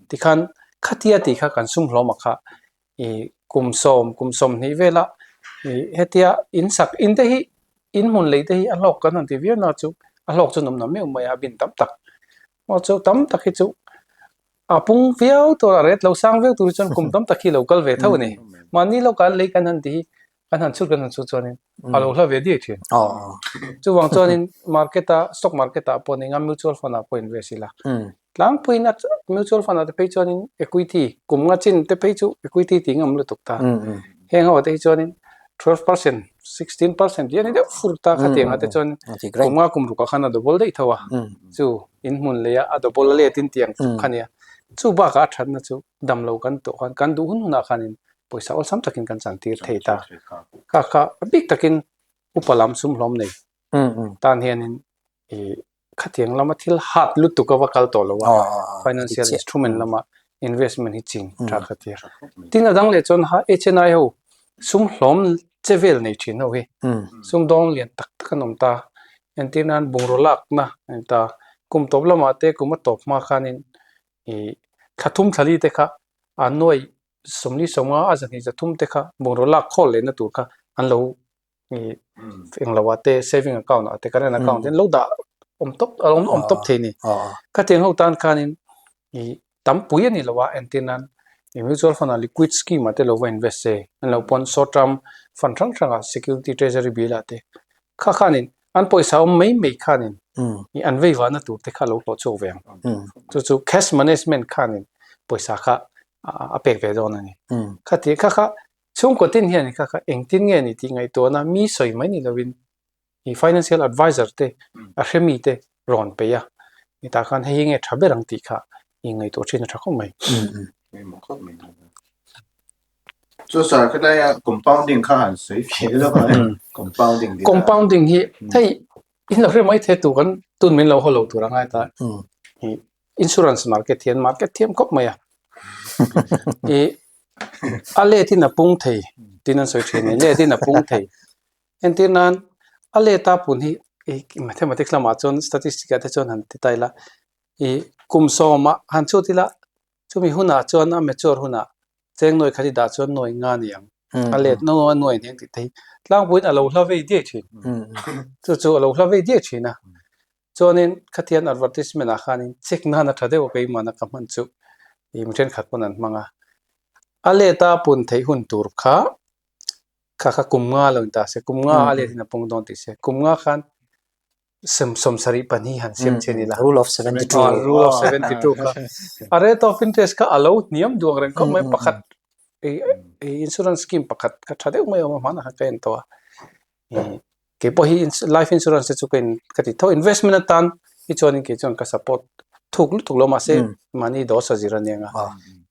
Tikhan khatia tih kha kan sum hlawm a kha i kum sawm kum 20 vela i hetia in sak in te hi in hmun lei te hi a hlawk kan han ti viau na chu a hlawk chu nawm na meuh mai a bin tam tak maw chu tam tak hi chu a pung viau tur a ret lo sang viau tur hi chuan kum tam tak hi lo kal ve tho a ni mahni lo kan lei kan han ti hi kan han chhut kan han chhut chuanin a lo hla ve diai thin. Chuvang chuanin market a stock market ah pawh ni nga mutual fund ah pawh invest ila. Tlangpuiin a mutual fund ah te phei chuanin equity kum nga chin te phei chu equity tih ngam lutuk ta. Heng ho ah te hi chuanin 12% 16% tih a ni deuh fur ta khatiang ah te chuan kum nga kum ruk ah khan a double daih tho a. Chu in hmun lei a a double a let in tiang kha nia. Chu bakah a thatna chu damlo kan tawh khan kan duh hun hunah khanin pawisa awlsam takin kan chan tir thei ta. Kha kha a bik takin upa lam sum hlawm nei tan hianin ih khatiang lama thil hat lutuk a va kal tawh lo a, financial instrument lama investment hi ching tha kha tia. Tin a dang leh chuan ha HNI ho sum hlawm. Che vel nei thin ho hi sumdawng lian tak tak an awm ta. Entir nan bungraw lakna a ni ta. Kum tawp lamah te kum a tawp hma khanin ih thla thum thla li te kha a nuai sawmli sawmnga a zahnih zathum te kha bungraw lak khawl lehna tur kha an lo ih englo ah te saving account ah te current account te an lo dah awm tawp a lo awm tawp thei a ni. Khatiang ho tan khanin ih tam pui a ni lo a entir nan ih mutual fund ah liquid scheme ah te lo va invest se an lo pawn short term fund hrang hrang ah security treasury bill ah te kha khanin an pawisa awm mai mai khanin ih an vei vahna tur te kha a lo hlawh chhuak ve ang chu chu cash management khanin pawisa kha a pek ve dawn a ni khati kha kha chhungkaw tin hian kha kha engtin nge ni tih ngaihtuahna mi sawi mai ni lovin i financial advisor te a hre mi te rawn peih a hetah khan hei hi nge tha ber ang tih kha i ngaihtuah thin a tha khawp mai. Chu sir khilai a compounding kha han sawi fiah lawk a compounding tih kha. Compounding hi hei in lo hre mai thei tur kan tun min lo haw lo tur a ngai ta i insurance market hian market thiam khawp mai a i a let in a pung thei tin an sawi thin a ni let in a pung thei. Entir nan a let a pun hi ih mathematics lamah chuan statistics ah te chuan han ti ta ila ih kum sawmah han chhut ila chumi hunah chuan a mature hunah cheng nuai khat i dah chuan nuai nga ni ang a let nuai nuai ni ang tih te hi tlangpuiin a lo hla vei diai thin chu chu a lo hla vei diai thin a chuanin khatian advertisement ah khanin check nan a tha deuh a keimahna ka hman chu ih mi thenkhat pawn an hmang a a let a pun theih hun tur kha. Kha kha kum nga lo in ta se, kum nga a let in a pung dawn tih se, kum nga khan sem sawmsarih pahnih han siam che ni la. Rule of 72. Ah, rule of 72 kha. A rate of interest kha a lo hniam duang reng khawp mai pakhat insurance scheme pakhat kha tha deuh mai a awm a hmanah khan ka en tawh a. Kei pawh hi life insurance te chu ka in ka ti tho investment atan hi chuanin kei chuan ka support thuk lutuk lo mahse mahni dawsa zir ania nga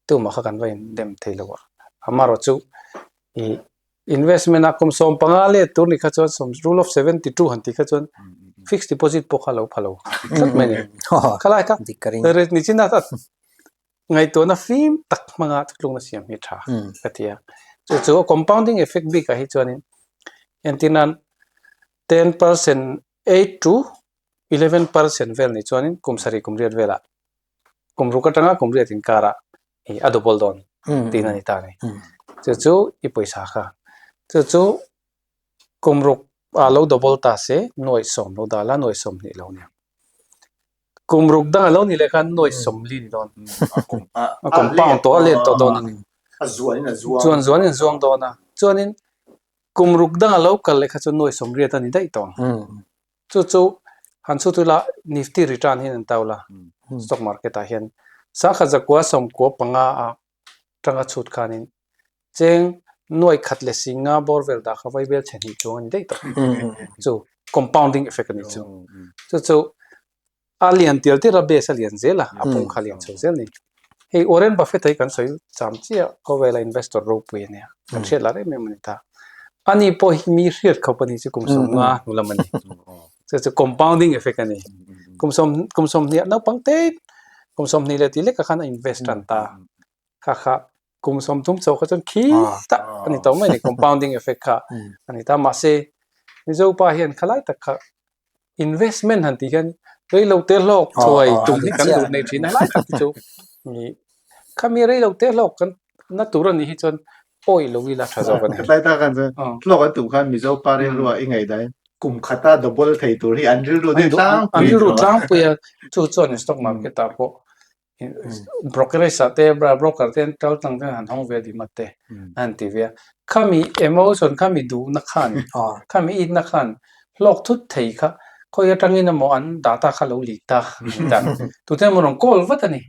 tumah kha kan va in dem thei lo a amaherawh chu ih investment a kum 15 let tur ni kha chuan sawm rule of 72 han tih kha chuan fixed deposit pawh kha lo pha lo tlat mai a ni khalai kha nichin a Ngaihtuahna fim tak hmanga thutlukna siam hi tha ka ti a. Chu chu compounding effect bikah hi chuanin entir nan 10% 8 to 11% vel nih chuanin kum sarih kum riat velah kum ruk atanga kum riat inkarah ih a double dawn tiin a ni ta a ni. Chu chu i pawisa kha. Chu chu kum ruk ah lo double ta se nuaih sawm lo dah la nuaih 20 lo nia. Kum ruk dang a lo ni leh khan nuai 40 ni dawn. A compound tawh a let tawh dawn a ni. A zuanin a zuang. Chuan zuanin a zuang dawn a. Chuanin kum ruk dang a lo kal leh kha chu nuai 80 a ni daih tawh ang. Chu chu han chhut ula Nifty return hian an tau la stock market ah hian sangkhat zakua 95 a tanga chhut khanin cheng nuai khat leh singa bawr vel dah kha vaibel chhe hnih chuang a ni daih tawh. Chu compounding effect a nih chu. Chu chu a lian tial tial a base a lian zel a, a pung kha a lian chho zel a ni. Hei Warren Buffett hi kan sawi cham chiah khawvela investor ropui a nia, kan hriat lah rem em a ni ta. Ani pawh hi mi hriat khawp a ni chu kum 50 hnu lam a ni. Chu chu compounding effect a ni. Kum sawm kum 20 naupang te kum 20 leh tih lekah khan a invest tan ta. Kha kha kum 30 chauh kha chuan khi tak a ni tawh mai a ni compounding effect kha a ni ta. Mahse Mizo pa hian khalai tak kha investment han tih hian reilo te hlawk thuai tum hi kan duh nei thin a helai tak hi chu khami reilo te hlawk kan na tur a nih hi chuan awih lo ila tha zawk a ni. Tlai tak khan chuan hlawk an tum khan Mizo pa rilru ah i ngaihdan kum khata double thei tur hi an rilru deuh tlangpui an rilru tlangpui a chu chuan stock market ah pawh brokerage ah te broker te an kal tlang te han hawng ve dih mat te an ti ve a khami emotion khami duhna khan khami itna khan hlawk thut thei kha khawi atangin emaw an data kha lo leak ta tute emaw rawn call vat a ni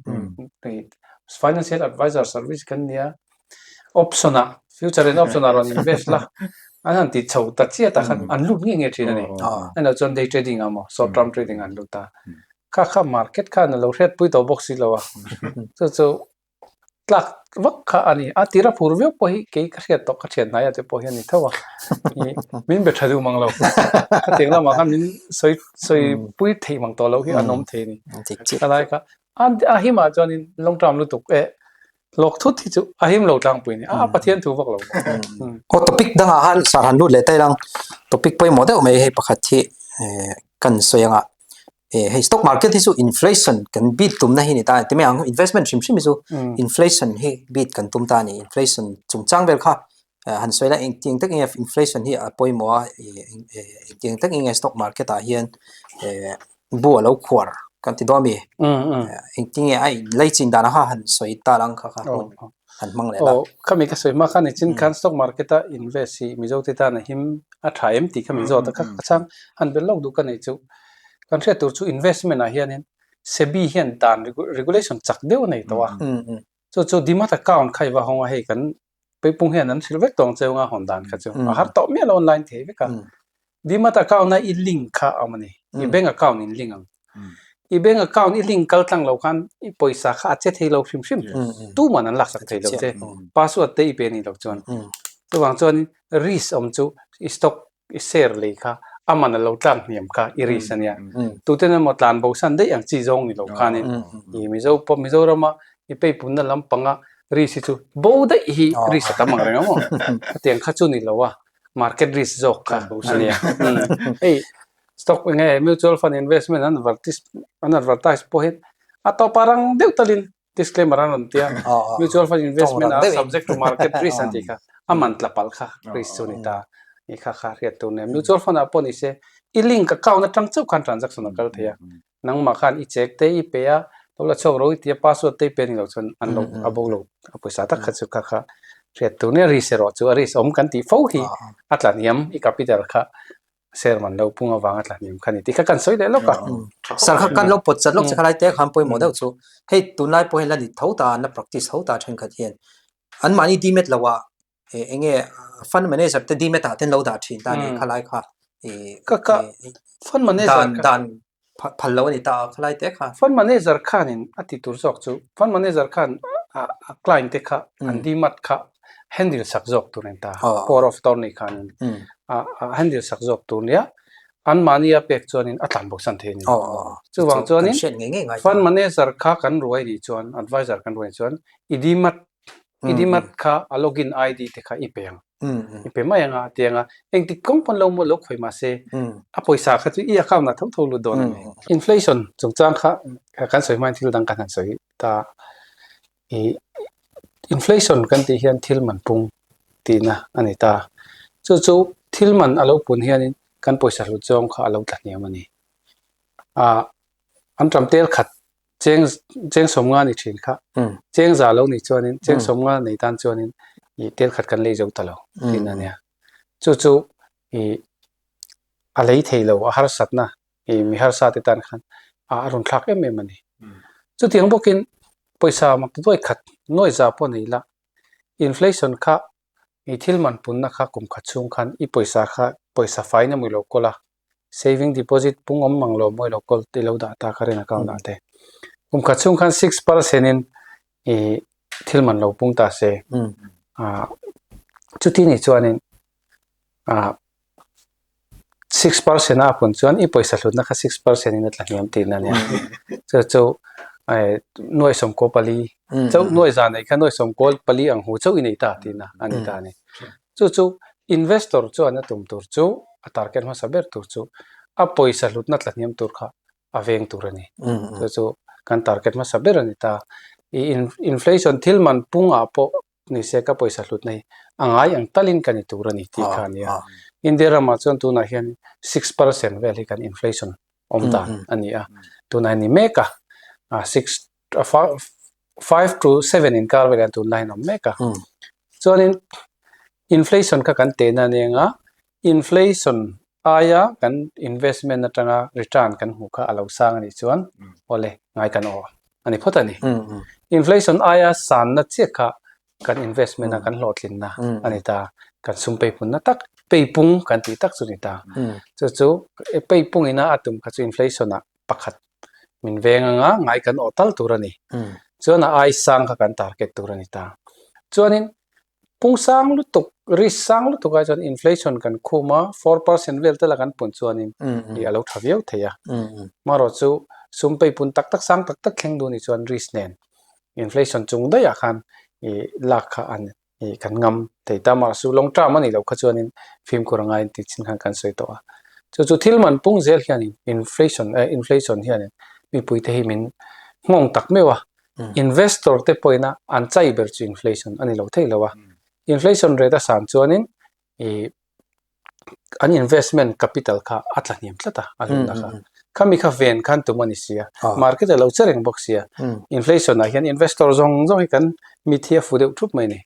financial advisor service kan nia option ah future in option ah rawn invest la an han ti chho ta chiah tah khan an lut nge nge thin a ni hei lo chuan day trading ah emaw short term trading ah an lut a kha kha market khan a lo hriatpui tawh bawk si lo a chu chu tlak vak kha a ni a tira phur viau pawh hi kei ka hriat tawh ka thian hnai ah te pawh hi a ni tho a ih min be tha duh mang lo khatiang lamah khan min sawi sawi pui theih mang tawh loh hi an awm thei a ni khalai kha a himah chuanin long term lutuk eh. Lawk thut hi chu a him lo tlangpui ni. A Pathian thu vak lo. Aw topic dangah khan sar han lut leh ta ilang topic pawimawh deuh mai hei pakhat hi kan sawi anga hei stock market hi chu inflation kan beat tumna hi ni ta ti mai ang investment hrim hrim hi chu inflation hi beat kan tum ta a ni inflation chungchang vel kha han sawi la engtiang tak nge inflation hi a pawimawh a engtiang tak nge stock market ah hian bu a lo khuar kan ti dawn a mi engtinge a in lei chin dan a kha han sawi ta lang kha kha hun han hmang leh la. Aw khami ka sawi hma khan nichin khan stock market a invest hi Mizo te tan a him a tha em tih kha min zawt a kha ka chhang han belh lawk duh ka neih chu kan hriat tur chu investment ah hianin SEBI hian dan regulation chak deuh a nei tawh a chu chu demat account kha i va hawng a hei kan Peipung hian an hrilh vek tawh ang che anga hawn dan kha chu a har tawh miah lo online thei vek a. Demat account a i link kha a awm a ni. I bank account in link ang. I bank account i link kal tlang lo khan i pawisa kha a che thei lo hrim hrim. Tuman an laksak thei lo che. Password te i pe ni lo chuan. Chuvang chuan risk awm chu i stock i share lei kha a man a lo tlang hniam kha i risk a nia. Tuten emaw tlan bo san daih ang chi zawng ni lo khanin i Mizo pawh Mizorama i peipunna lampanga risk hi chu bo daih hi risk a tam ang reng a maw. Hetiang kha chu ni lo a, market risk zawk kha a nia. Hei stock eng nge mutual fund investment an an advertise pawh hian a tawp a rang deuh talin Disclaimer an rawn tia, mutual fund investment a subject to market risk an tih kha, a man tla palh kha risk chu ni ta. I kha kha hriat tur nia. Mutual fund ah pawh ni se, i link account atang chauh khan transaction a kal thei a. Nangmah khan i check te i pe a, lo la chhuak ro i ti a, password te i pe ni lo chuan an lo a bo lo a pawisa tak kha chu kha kha hriat tur nia. Risk erawh chu a risk awm kan tih fo hi a tla hniam i capital kha Share man lo pung avanga tla hniam kha ni tih kha kan sawi leh lawk a. Sir kha kan lo pawt chat lawk che kha lai te khan pawimawh deuh chu hei tunlai pawh hian la ni tho ta an la practice tho ta thenkhat hian anmahni demat lo ah eng nge fund manager te demat ah ten lo dah thin ta ni kha lai kha Ka ka fund manager dan dan phal lo a ni ta a khalai te kha. Fund manager khanin a ti tur zawk chu fund manager khan a client te kha an demat kha handle sak zawk tur a ni ta. Power of attorney khanin a handle sak zawk tur nia anmahni a pek chuanin a tlan bosan thei a ni. Chuvang chuanin fund manager kha kan ruai nih chuan advisor kan ruai nih chuan i demat i demat kha a login ID te kha i pe ang. I pe mai anga tianga engtik kawng pawn lo maw lo khawi mah se a pawisa kha chu i account ah tho tho lut dawn a ni. Inflation chungchang kha kan sawi hmain thil dang kan han sawi ta. I inflation kan tih hian thil man pung tihna a ni ta. Chu chu thil man a lo pun hianin kan pawisa hlut zawng kha a lo tla hniam a ni. Ah an ram tel khat Cheng cheng sawmnga ni thin kha cheng za lo nih chuanin cheng sawmnga nei tan chuanin ih tel khat kan lei zo ta lo thin a nia. Chu chu ih a lei thei lo a harsatna ih mi harsa te tan khan a rawn thlak em em a ni. Chutiang bawkin pawisa mak duai khat nuai za pawh nei la inflation kha I thil man punna kha kum khat chhung khan i pawisa kha pawisa fain a mawi lo kawl a, saving deposit pung awm mang lo mawi lo kawl i lo dah ta kha rin account ah te. Kum khat chhung khan 6% in i thil man lo pung ta se. Chuti nih chuanin 6% a pun chuan i pawisa hlutna kha 6% in a tla hniam tihna a nia. Chu chu nuai sawmkaw pali chauh nuai za nei kha nuai sawmkaw pali ang hu chauh i nei ta tihna a ni ta a ni. Chu chu investor chuan a tum tur chu a target hmasa ber tur chu a pawisa hlutna tla hniam tur kha a veng tur a ni. Chu chu kan target hmasa ber a ni ta. I inflation thil man pungah pawh ni se ka pawisa hlutna hi a ngai ang talin ka ni tur a ni tih kha a ni a. India ramah chuan tunah hian 6% vel hi kan inflation awm dan a ni a. Tunah hian ni mek a, 6 5 to 7 inkar velah hian tunlai hian a awm mek a. Chuanin inflation kha kan tehna a ni ang a, inflation aia kan investment atanga return kan hmuh kha a lo sang a nih chuan awle ngai kan aw a ni phawt a ni. Inflation aia sanna chiah kha kan investment a kan hlawhtlinna a ni ta, kan sum peipunna tak peipung kan tih tak chu a ni ta. Chu chu peipung ina a tum kha chu inflation ah pakhat min veng anga ngai kan aw tal tur a ni. Chuan a ai sang kha kan target tur a ni ta. Chuanin Pung sang lutuk, risk sang lutuk ai chuan inflation kan khum a, 4% vel te la kan pun chuanin ih a lo tha viau thei a. Marawh chu sum peipun tak tak sang tak tak thleng duh ni chuan risk nen inflation chung daihah khan. I lak kha an i kan ngam thei ta mah su long term a nih loh kha chuanin fimkhur a ngaiin tih chin khan kan sawi tawh a. Chu chu thil man pung zel hianin inflation eh inflation hianin mipui te hi min nghawng tak meuh a. Investor te pawhin a an chai ber chu inflation a ni lo thei lo a. Inflation rate a san chuanin i an investment capital kha a tla hniam tlat a a hlutna kha khami kha ven khan tum a ni si a market a lo che reng bawk si a inflation ah hian investor zawng zawng hi kan mit hi a fu deuh thup mai a ni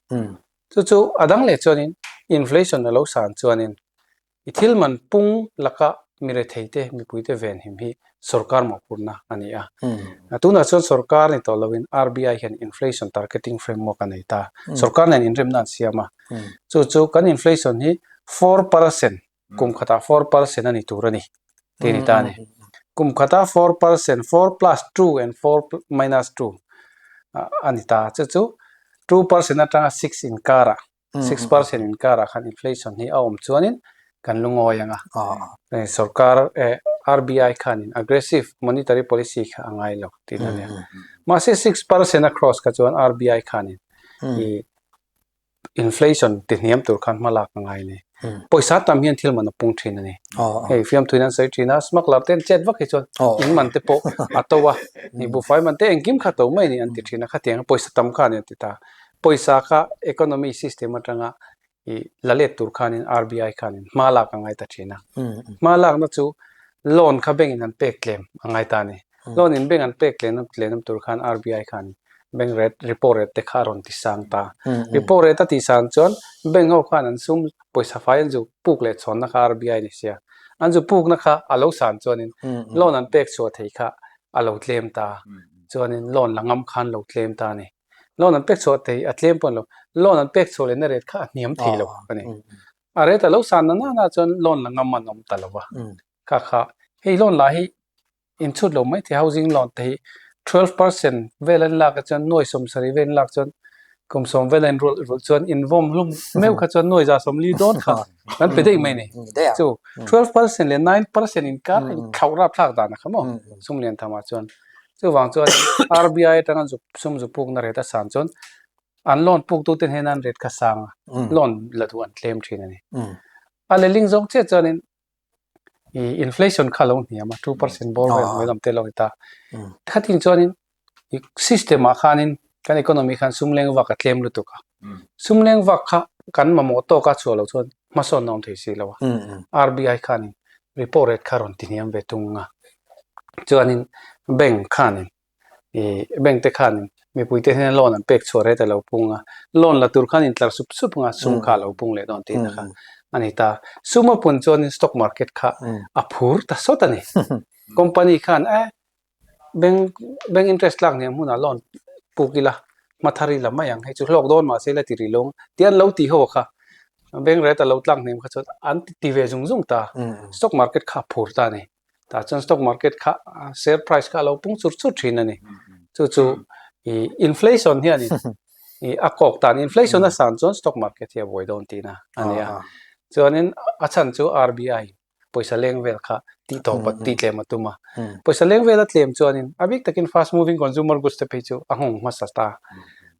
chu chu a dang leh chuanin inflation a lo san chuanin i thil man pung laka mi rethei te mipui te ven him hi sorkar mawhphurhna a ni a. Tunah chuan sorkar ni tawh loin RBI hian inflation targeting framework a nei ta. Sorkar nen inremna an siam a. Chu chu kan inflation hi 4% kum khatah 4% a ni tur a ni tih a ni ta a ni. Kum khata 4%, 4 plus 2 and 4 minus 2 a ni ta. Chu chu 2% atanga 6 inkarah 6% inkarah khan inflation hi a awm chuanin kan lungawi ang a. Sorkar RBI khanin aggressive monetary policy kha a ngai lo tih a nia. Mahse 6% a cross kha chuan RBI khanin i inflation ti hniam tur khan hma lak a ngai a ni. Pawisa tam hian thil man a pung thin a ni. Hei fiamthuin an sawi thin a, smuggler te an chet vak hi chuan in man te pawh a to a, buhfai man te engkim kha to mai a ni an ti thin a, khatiang pawisa tam kha a ni an ti ta. Pawisa kha economy system atanga i la let tur khanin RBI khanin hma lak a ngai ta thin a. Hma lakna chu loan kha bank in an pek tlem a ngai ta a ni. Loan in bank an pek tlem tlem tur khan RBI khanin bank rate repo rate te kha a rawn ti sang ta. Repo rate a tih san chuan bank ho khan an sum pawisa fai an zu puk leh chhawnna kha RBI ni sia. An zu pukna kha a lo san chuanin loan an pek chhuah thei kha a lo tlem ta. Chuanin loan la ngam khan lo tlem ta a ni. Loan an pek chhuah thei a tlem pawh a ni lo. Loan an pek chhuah lehna rate kha a hniam thei lo a ni. A rate a lo san na nana chuan loan la ngam an awm ta lo va. Kha kha hei loan lah hi inchhut lo mai thei housing loan te hi 12% vel an lak ah chuan nuai 70 vel an lak chuan kum sawm vel a inrulh rulh chuan invawm hlum meuh kha chuan nuai za 40 dawn kha kan pe daih mai a ni. Chu 12% leh 9% inkar a inthlauh rapthlak dan a kha maw sum lian tham ah chuan. Chuvang chuan RBI atanga zu sum zu pukna rate a san chuan an loan puktu te hnena an rate kha sang a, loan la duh an tlem thin a ni. A lehling zawng chiah chuanin i inflation kha a lo hniam a, 2% bawr vel hnuai lam te a lo ni ta. Khatin chuanin i system ah khanin kan economy khan sum leng vak a tlem lutuk a, sum leng vak kha kan mamawh tawk a chhuah loh chuan hmasawnna awm thei si lo a. RBI khanin repo rate kha rawn ti hniam ve tung a. Chuanin bank khanin ih bank te khanin mipui te hian loan an pek chhuah rate a lo pung a, loan la tur khan intlar sup sup anga sum kha a lo pung leh dawn tihna kha a ni ta. Sum a pun chuanin stock market kha a phur ta sawt a ni. Company khan eh Bank bank interest tlak hniam hunah loan puk ila hma thar ila mai ang hei chu hlawk dawn mahse ila ti rih lo ang tih an lo tih ho kha bank rate a lo tlak hniam kha chuan an ti ve zung zung ta stock market kha a phur ta a ni tah chuan stock market kha share price kha a lo pung chur chur thin a ni chu chu ih inflation hianin ih a kawk tan inflation a san chuan stock market hi a buai dawn tihna a ni a chuanin a chhan chu RBI pawisa leng vel kha tih tawp a tih tlem a tum a pawisa leng vel a tlem chuanin a bik takin fast moving consumer goods te phei chu a nghawng hmasa ta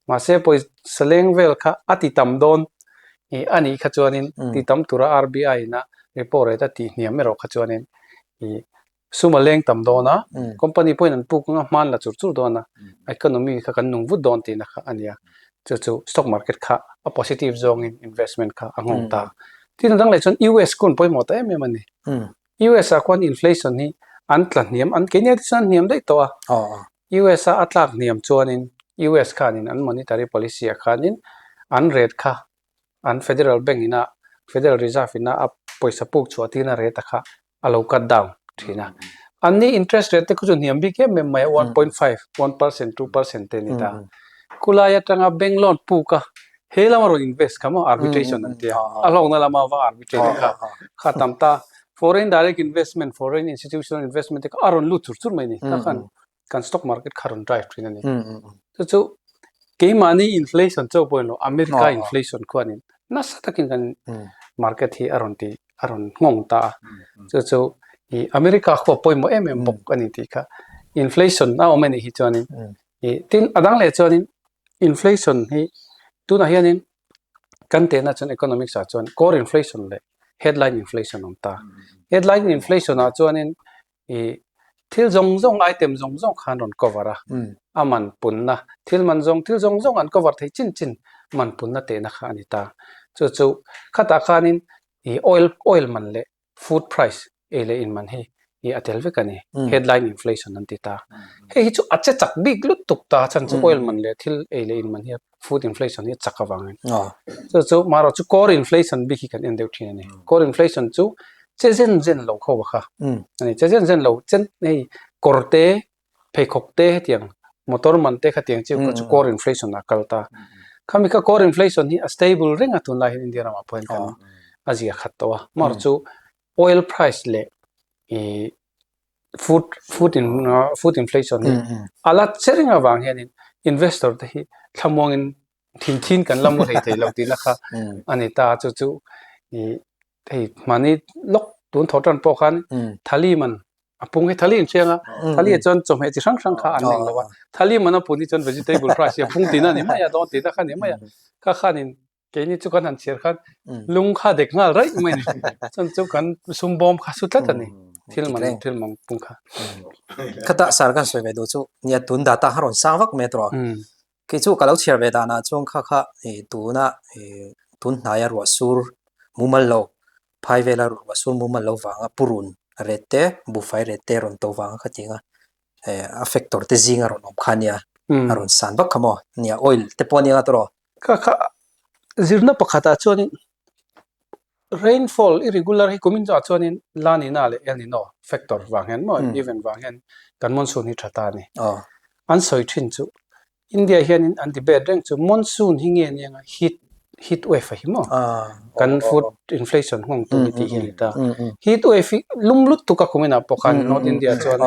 mahse pawisa leng vel kha a ti tam dawn ih a nih kha chuanin ti tam tura RBI in a repo rate a tih hniam erawh kha chuanin ih Sum a leng tam dawn a, company pawhin an puk anga hman la chur chur dawn a, economy kha kan nung vut dawn tihna kha a ni a, chu chu stock market kha a positive zawngin investment kha a nghawng ta. Tin a dang leh chuan US khawn pawimawh ta em em a ni. US ah khuan inflation hi an tla hniam, an keini te chuan an hniam daih tawh a, US a a tlak hniam chuanin US khanin an monetary policy ah khanin an rate kha an Federal Bank ina Federal Reserve ina a pawisa puk chhuah tirna rate a kha a lo cut down thin a. An ni interest rate te khu chu hniam bik em em mai a, 1.5, 1%, 2% te a ni ta. Khulai atanga bank loan puk a, he lama rawn invest kha maw arbitration an ti a, a hlawkna lama va arbitrate kha kha tam ta. Foreign direct investment, foreign institutional investment te kha a rawn lut chur chur mai a ni. Kha khan kan stock market kha rawn drive thin a ni. Chu chu keimahni inflation chauh pawh ni lo, America inflation khuanin nasa takin kan market hi a rawn ti a rawn nghawng ta a. Chu chu ih America khu a pawimawh em em bawk a ni tih kha inflation a awm a nih hi chuanin ih tin a dang leh chuanin. Inflation hi tunah hianin kan tehna chuan economics ah chuan core inflation leh headline inflation awm ta. Headline inflation ah chuanin ih thil zawng zawng item zawng zawng khan rawn cover a, a man punna thil man zawng thil zawng zawng an cover thei chin chin man punna tehna kha a ni ta. Chu chu khatah khanin ih oil oil man leh food price ei leh in man hi ih a tel vek a ni. Headline inflation an ti ta. Hei hi chu a che chak bik lutuk ta chhan chu oil man leh thil ei leh in man hi food inflation hi a chak avangin. Chu chu marawh chu core inflation bik hi kan en deuh thin a ni. Core inflation chu che zen zen lo kho a kha a ni. Che zen zen lo chen hei kawr te pheikhawk te hetiang motor man te khatiang chiu kha chu core inflation ah a kal ta. Khami kha core inflation hi a stable reng a tunlai hian India ramah pawh hian kan a zia khat tawh a. Amaherawhchu chu oil price leh ih food food in food inflation hi a la che reng avang hianin investor te hi thlamuangin thin thin kan la mu hlei thei lo tihna kha a ni ta. Chu chu ih hei mahni lawk tun thaw tan pawh khan thali man a pung hi thali in hriang a thali ah chuan chawhmeh chi hrang hrang kha an eng lo a thali man a pun hi chuan vegetable price hi a pung tihna a ni mai a dawn tihna kha a ni mai a kha khanin keini chu kan han chhiar khan lung kha dek nghal raih mai a ni chuan chu kan sum bawm kha su tlat a ni thil man thil mang pung kha. Khata sir kan sawi ve duh chu nia tun data kha rawn sang vak mai a tawh a Kei chu ka lo chhiar ve danah chuan kha kha ih tuna ih tun hnaia ruah sur mumal lo phai vela ruah sur mumal lo vanga purun ret te buhfai ret te rawn to vanga khatianga eh a factor te zinga rawn awm kha ania a rawn san vak kha maw nia oil te pawh ania tawh Kha kha zirna pakhatah chuanin Rainfall irregular hi kumin ah chuanin La Nina leh El Nino factor vang hian maw event vang hian kan monsoon hi tha ta a ni. An sawi thin chu India hianin an debate reng chu monsoon hi nge nia nga heat heat wave a hi maw kan food inflation nghawng tur hi tih hi a ni ta. Heat wave hi lum lut tuk a kumin ah pawh khan North India chuan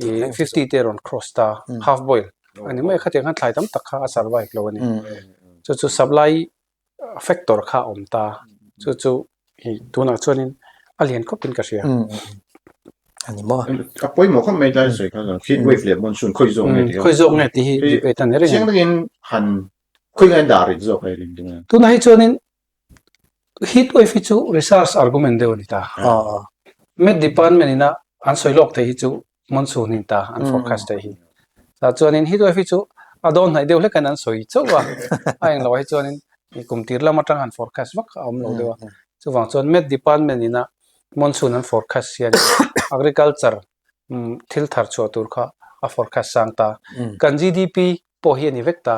ih 50 te rawn cross ta half boil a ni mai a khatiang khan thlai tam tak kha a survive lo a ni. Chu chu supply factor kha a awm ta chu chu hei tunah chuanin a lian khawpin ka hria. A ni maw? A pawimawh khawp mai tlai sawi kha heat wave leh monsoon khawi zawk nge tih khawi zawk nge tih hi debate a ni reng. Chiang takin han khawi ngai dah rit zawk hei ring ring. Tunah hi chuanin heat wave hi chu research argument deuh a ni ta. Met department ina an sawi lawk thei hi chu monsoon in ta an forecast te hi tah chuanin heat wave hi chu a dawn hnaih deuh hlek in an sawi chauh a a eng lo ah hi chuanin kum tir lam atang han forecast vak a awm lo deuh a chuvang chuan met department ina monsoon an forecast hian agriculture thil thar chhuah tur kha a forecast sang ta kan GDP pawh hi a ni vek ta.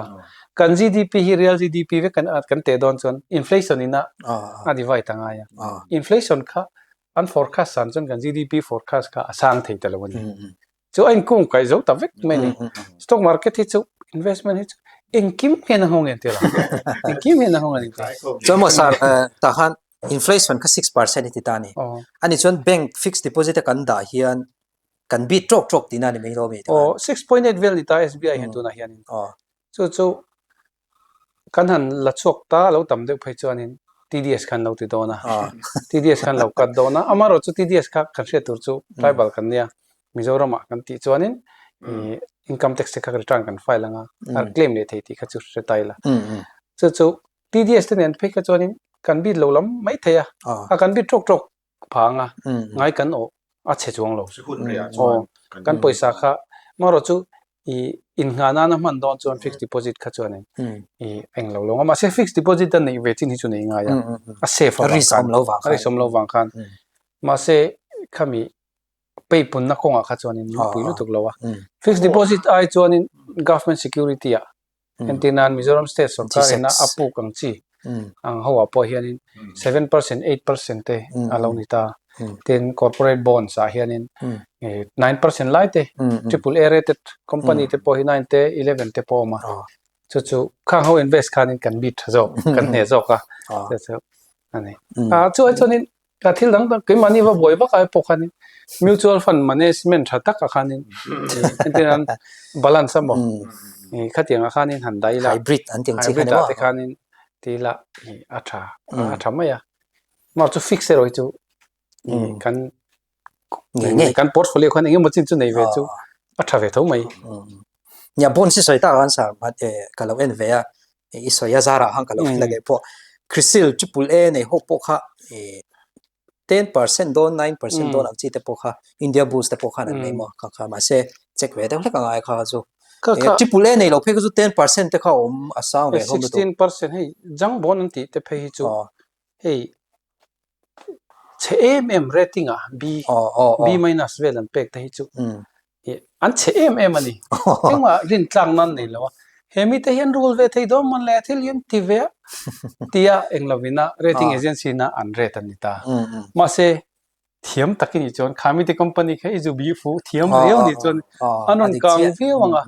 Kan GDP hi real GDP vek kan kan teh dawn chuan inflation ina a divide a ngai a. Inflation kha an forecast san chuan kan GDP forecast kha a sang thei ta lo a ni. Chu a inkung kaih zo ta vek mai a ni. Stock market hi chu investment hi chu engkim hian a nghawng en tir a. Engkim hian a nghawng a ni. Chuan maw sir tah khan inflation kha 6% i ti ta a ni. Ani chuan bank fixed deposit a kan dah hian kan beat trawk trawk tihna a ni mai lo mi tikhan. Aw, 6.8 vel ni ta SBI hian tunah hianin. Aw. Chu chu kan han la chhuak ta lo tam deuh phei chuanin TDS khan lo ti dawn a. TDS khan lo cut dawn a. Amaherawhchu TDS kha kan hriat tur chu tribal kan nia Mizoramah kan tih chuanin ih income tax te kha return kan file anga a claim leh thei tih kha chu hre ta ila. Chu chu TDS te nen phei kha chuanin kan beat lo lam mai thei a. A kan beat trawk trawk phang a ngai kan awh a chhe chuang lo aw kan pawisa kha marawh chu ih innghah nana hman dawn chuan fixed deposit kha chuanin ih eng lo lo a mahse fixed deposit a neih ve chin hi chu nei ngai a a safe avang khan a risk awm lo vang khan mahse khami pay punna kawngah kha chuanin min pui lutuk lo a fixed deposit ai chuanin government security ah Entir nan Mizoram state sorkar ina a puk ang chi ang ho ah pawh hianin 7% 8% te a lo ni ta. Tin corporate bonds ah hianin 9% lai te triple A rated company te pawh hi 9 te 11 te pawh a awm a. Chu chu khang ho invest khanin kan bid tha zawk kan hneh zawk a chu chu a ni. Chu ai chuanin Ka thil dang dang keimahni va buai vak ai pawh khanin mutual fund management tha tak ah khanin entir nan balance a maw khatiang ah khanin han dah ila hybrid an tih ang chi kha ni maw hybrid ah te khanin ti ila a tha a tha mai a mah chu fix erawh hi chu kan kan portfolio khan engemaw chin chu nei ve chu a tha ve tho mai. Nia bonds i sawi tak ah khan sir ka lo en ve a, i sawi a zarah khan ka lo en la leh pawh. Crisil triple A nei ho pawh kha 10% dawn 9% dawn ang chi te pawh kha India Bulls te pawh khan an nei maw kha kha mahse check ve deuh hlek a ngai kha chu. Triple A nei lo phei kha chu 10% te kha awm a sang ve hlawm lutuk. 16% hei junk bond an tih te phei hi chu hei chhe em em rating ah B B minus vel an pek te hi chu an chhe em em a ni. Engmah rin tlak nan nei lo a. He mite hian rul ve thei dawn mawn le thil hi an ti ve a tia eng lovin a rating agency na an rate an ni ta. Mahse thiam tak i nih chuan kha mite company kha i zu bih fuh thiam riau nih chuan an rawn kang viau ang a.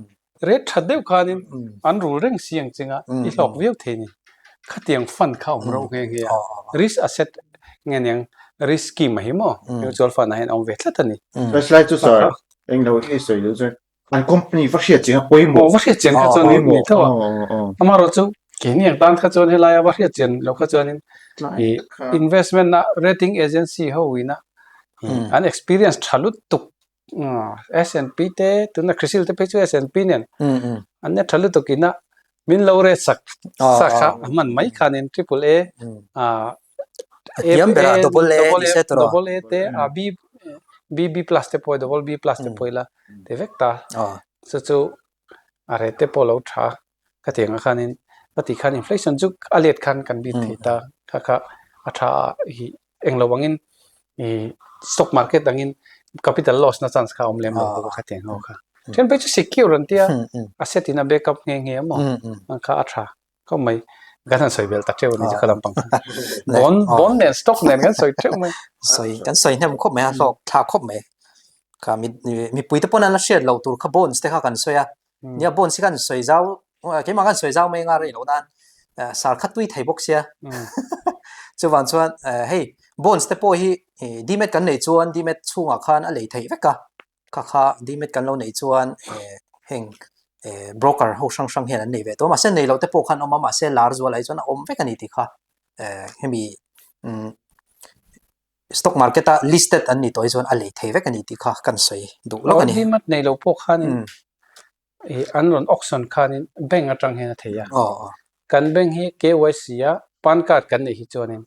Rate that deuh khanin an rul reng si ang chinga i hlawk viau thei ni. Khatiang fund kha awm reuh nghe nghe a. Risk asset nge niang risk scheme a hi maw mutual fund ah hian a awm ve tlat a ni. First lai chu sir eng lo hi sawi duh chuan an company va hriat chiang a pawimawh. Aw va hriat chian kha chuan ni tho a. Amaherawh chu keini ang tan kha chuan helai a va hriat chian loh kha chuanin i investment na rating agency ho ina an experience tha lutuk S&P te tuna Crisil te phei chu S&P nen an nia tha lutuk ina min lo rate sak sak kha a hman mai khanin triple A A tiam berah double A ni se tawh double A te a B B B plus te pawh double B plus te pawh ila ti vek ta chu chu a rate te pawh lo tha ka ti ang khanin ka tih khan inflation chu a let khan kan bit thei ta kha kha a tha a hi englo angin ih stock market angin capital loss na chance kha a awm lem lo bawk a khatiang ho kha then phei chu secure an tia asset in a backup nghe nghe a maw ang kha a tha khawp mai kan han sawi belh ta teuh a ni chu kha lampang kha bond bond nen stock nen kan sawi teuh mai sawi kan sawi hnem khawp mai a hlawk thlak khawp mai kha mi mipui te pawn an la hriat loh tur kha bonds te kha kan sawi a Nia bonds hi kan sawi zau keimah kan sawi zau mai anga rei loh nan sar khat tui thei bawk sia chuvang chuan hei bonds te pawh hi dmat kan neih chuan dmat chhungah khan a lei theih vek a kha kha dmat kan lo neih chuan heng broker ho hrang hrang hian an nei ve tawh a mahse nei loh te pawh khan awm a mahse lar zual ah hi chuan a awm vek a ni tih kha hemi Stock market a listed an ni tawh hi chuan a lei thei vek a ni tih kha kan sawi duh lawk a ni. Dmat nei lo pawh khanin an rawn auction khanin bank atang hian a thei a. Kan bank hi KYC a PAN card kan neih hi chuanin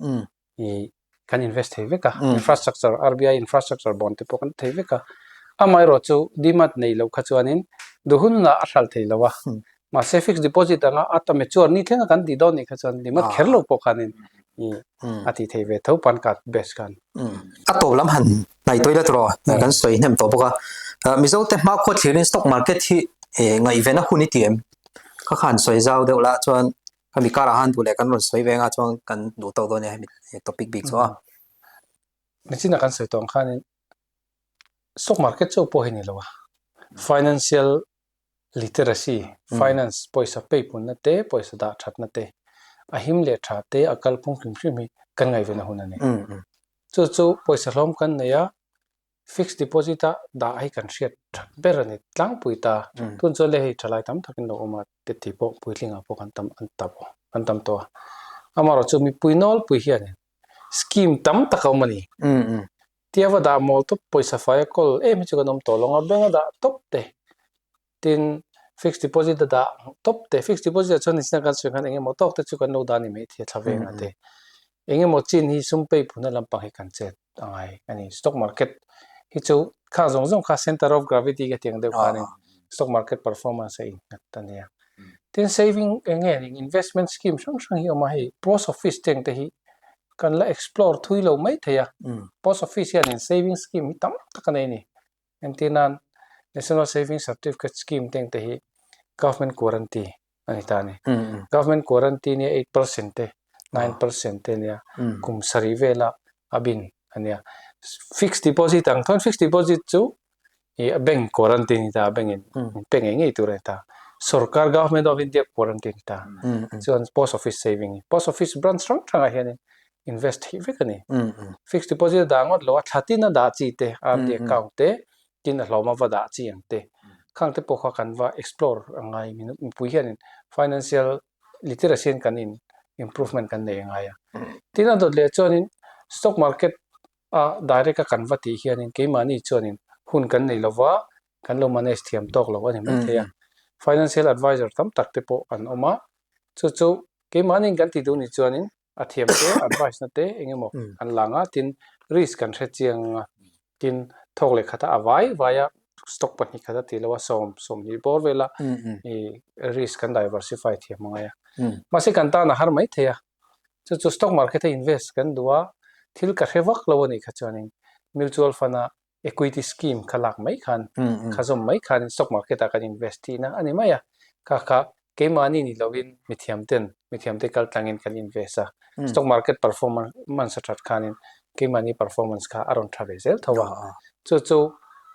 kan invest thei vek a. Infrastructure RBI infrastructure bond te pawh kan thei vek a. Amaherawh chu dmat nei lo kha chuanin duh hun hunah a hralh thei lo a. Mahse fixed deposit anga a ta mature ni thlenga kan tih dawn nih kha chuan dmat kher lo pawh khanin a tih thei ve tho PAN card base khan. A tawp lam han hnaih tawih la tawh kan sawi hnem tawh bawk a. Mizo te hmakhua thlirin stock market hi ngaihven a hun i ti em? Kha khan sawi zau deuh lah chuan khami karah han duh leh kan rawn sawi ve anga chuan kan duh tawk dawn nia hemi topic bik chu a. Nichina kan sawi tawh ang khanin stock market chauh pawh hi ni lo a, financial Literacy, Finance, pawisa peipunna te, pawisa dah thatna te, a him leh tha te, a kalphung hrim hrim hi kan ngaihven a hun a ni. Chu chu pawisa hlawm kan nei a, fixed deposit a dah hi kan hriat that ber a ni tlangpui ta. Tun chuan le hei thalai tam takin lo awm a, titi pawh puitlingah pawh kan tam an tam an tam tawh a. Amaherawhchu mipui nawlpui hianin scheme tam tak a awm a ni. Tia va dah mawl tawp pawisa fai a kawl em hi chu kan awm tawh lo ang a, bank a dah tawp te tin fixed deposit a dah tawp te fixed deposit ah chuan nichina kan sawi khan eng emaw tawk te chu kan lo dah a ni maithei a thla vengah te eng emaw chin hi sum pei phuna lampang hi kan chet a ngai a ni stock market hi chu khang zawng zawng kha center of gravity ka tih ang deuh khanin stock market performance a innghat a nia tin saving eng nge investment scheme hrang hrang hi a awm a hei post office te ang te hi Kan la explore thui lo mai thei a, Post Office hianin saving scheme hi tam tak a nei a ni. Entir nan National Saving Certificate Scheme te engte hi Government Guarantee a ni ta a ni. Government Guarantee nia 8% te, 9% te nia kum sarih vela a bin a nia. Fixed deposit ang chuan fixed deposit chu ih a bank quarantine ni ta a bank in min pe ngei ngei tur a ni ta sorkar government of India quarantine ni ta chuan post office saving post office branch hrang hrang ah hianin invest theih vek a ni fixed deposit a dah ngawt lo a thla tin a dah chi te RD account te tin a hlawm a va dah chi ang te khang te pawh kha kan va explore a ngai mipui hianin financial literacy in kan in improvement kan nei a ngai a tin a dawt leh chuanin stock market a direct a kan va tih hianin keimahni chuanin hun kan nei lova kan lo manage thiam tawk lo a ni maithei a. Financial advisor tam tak te pawh an awm a, chu chu keimahniin kan tih duh nih chuanin a thiam te advice na te eng emaw kan la ang a, tin risk kan hre chiang ang a, tin thawk leh khat a a vai vai a stock 2 khat a tih loh a 10 20 bawr vela ih risk kan diversify thiam angai a. Mahse kan tan a har mai thei a, chu chu stock market a invest kan duh a, thil ka hre vak lo a nih kha chuanin mutual fund a equity scheme kha lak mai khan kha zawm mai khanin stock market ah kan invest tihna a ni mai a, kha kha keimahni ni lovin mithiam ten mithiam te kal tlangin kan invest a, stock market performance a that khanin keimahni performance kha a rawn tha ve zel tho a, chu chu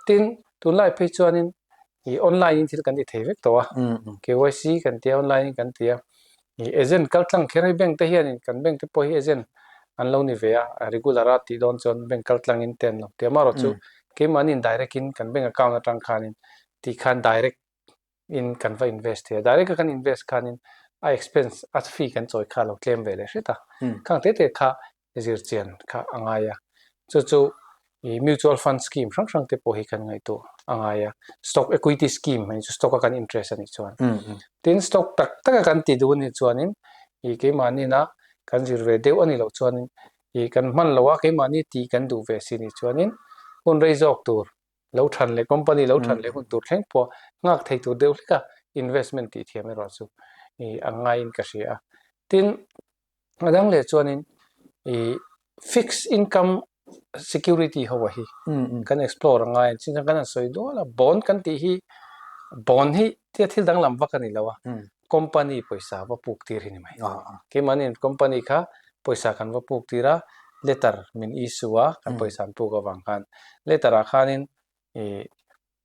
tin tunlai phei chuanin ih online in thil kan ti thei vek tawh a, KYC kan tia online in kan ti a, ih agent kal tlang kher hi bank te hianin kan bank te pawh hi agent an lo ni ve a, regular a tih dawn chuan bank kal tlangin te an lo ti a, amaherawhchu keimahni in direct in kan bank account atang khanin tih khan direct in kan va invest thei a, direct a kan invest khanin a expense a fee kan chawi kha a lo tlem ve leh hret a, khang te te kha zir chian kha a ngai a, chu chu ih mutual fund scheme hrang hrang te pawh hi kan ngaihtuah a ngai a, stock equity scheme a nih chu stock a kan interest a nih chuan tin stock tak tak a kan ti duh a nih chuanin ih keimahni na kan zir ve deuh a nih loh chuanin ih kan hman loh a keimahni tih kan duh ve si nih chuanin hun rei zawk tur lo than leh company lo than leh hun tur thleng pawh nghak thei tur deuh hlek a investment tih thiam erawh chu ih a ngaiin ka hria a, tin a dang leh chuanin ih fixed income security ho ah hi kan explore a ngai a chin chuan kan han sawi dual a bond kan tih hi bond hi tia thil danglam vak a ni lo a company pawisa va puk tir hi ni mai keimahni company kha pawisa kan va puk tir a letter min issue a kan pawisa an puk avang khan letter ah khanin ih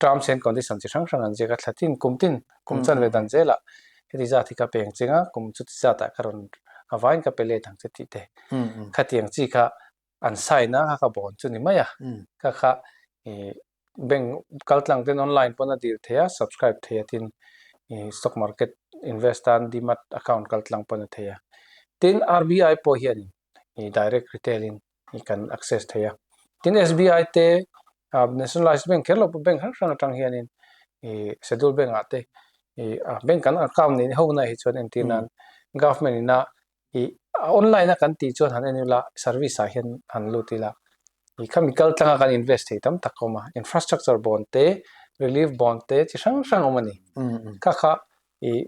terms and condition chi hrang hrang an ziak a thla tin kum tin kum chan ve dan zelah heti zat hi ka peng cheng a kum chuti zat ah ka rawn a vaiin ka pe let ang che tih te khatiang chi kha an sign a kha ka bond chu ni mai a kha kha ih bank kal tlang ten online pawn a dil thei a subscribe thei a tin ih stock market invest tan demat account kal tlang pawn a thei a tin R_B_I pawh hian ih direct retail in hi kan access thei a tin S_B_I te ah nationalized bank kher lo pawh bank hrang hrang atang hianin ih schedule bank ah te ih a bank kan account neih ho na hi chuan entir nan government ina ih online a kan tih chuan han en ila service ah hian han lut ila ih khami kal tlanga kan invest thei tam tak a awm a infrastructure bond te relief bond te chi hrang hrang a awm a ni kha kha ih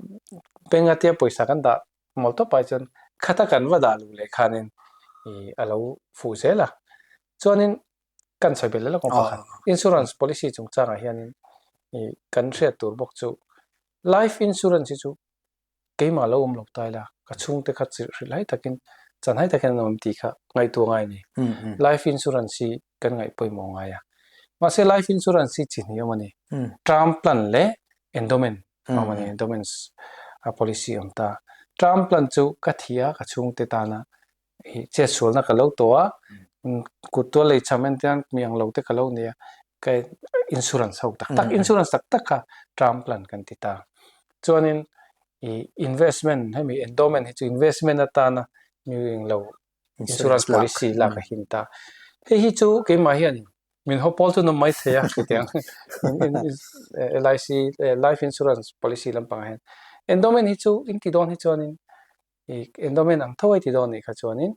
bank a tia pawisa kan dah mawl tawp ai chuan khata kan va dah luh leh khanin ih a lo fuh zel a chuanin kan sawi belh lawk ang pakhat insurance policy chungchangah hianin ih kan hriat tur bawk chu life insurance hi chu keimah lo awm lo ta ila ka chhungte kha chirh hrilh hai takin chan hai takin an awm tih kha ngaihtuah ngai a ni life insurance hi kan ngaih pawimawh ngai a mahse life insurance hi chi hnih awm a ni term plan leh endowment awm a ni endowment policy awm ta term plan chu ka thi a ka chhungte tana ih chetsualna ka lo tawh a kut tual lei cham en te mi ang lo te ka lo nei a ka insurance ho tak tak insurance tak tak kha term plan kan ti ta chuanin ih investment hemi endowment hi chu investment atana mi englo insurance policy lak a him ta hei hi chu keimah hianin min haw pawl chu an awm mai thei a hetiang L_I_C life insurance policy lampangah hian endowment hi chu in ti dawn hi chuanin ih endowment ang tho a i ti dawn anih kha chuanin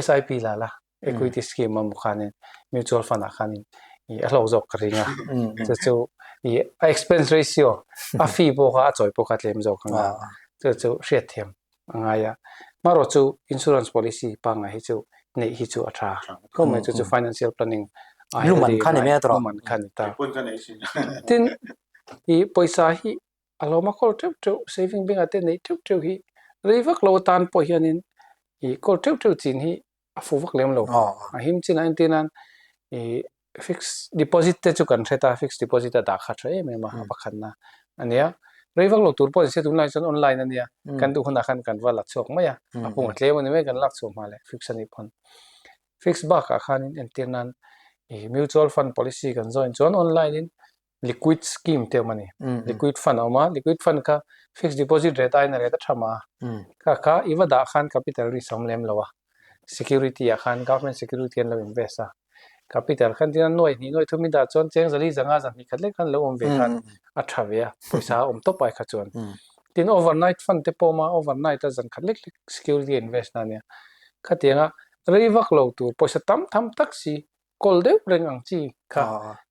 S_I_P la la equity scheme a maw khanin mutual fund ah khanin ih a hlawk zawk ka ring a chu chu ih a expense ratio a fee pawh kha a chawi pawh kha a tlem zawk ang a chu chu hriatthiam a ngai a marawh chu insurance policy pangngai hi chu neih hi chu a tha khawp mai chu chu financial planning luman kha ni mai a tawrh luman kha ni ta tin ih pawisa hi a lawm a kawl teuh teuh saving bank ah te neih teuh teuh hi rei vak lo atan pawh hianin ih kawl teuh teuh chin hi a fuh vak lem lo a him chinah entir nan ih fixed deposit te chu kan hre ta fixed deposit a dah kha tha em em a a pakhatna a nia rei vak lo tur pawh ni se tunlai chuan online a nia kan duh hunah khan kan va la chhuak mai a a pung a tlem a ni mai kan lak chhuah hma leh fixed a nih pawn fixed bakah khanin entir nan ih mutual fund policy kan join chuan online in liquid scheme te awm a ni liquid fund a awm a liquid fund kha fixed deposit rate aiin a rate a tha mah a kha kha i va dah khan capital risk a awm lem lo a security ah khan government security an lo invest a. Capital khan tin a nuai hnih nuai thum in dah chuan cheng zali zanga zahnih khat lek khan lo awm ve khan a tha ve a, pawisa a awm tawp ai kha chuan. Tin overnight fund te pawh awm a, overnight a zan khat lek lek security invest na ania. Khatianga rei vak lo tur pawisa tam tham tak si kawl deuh reng ang chi kha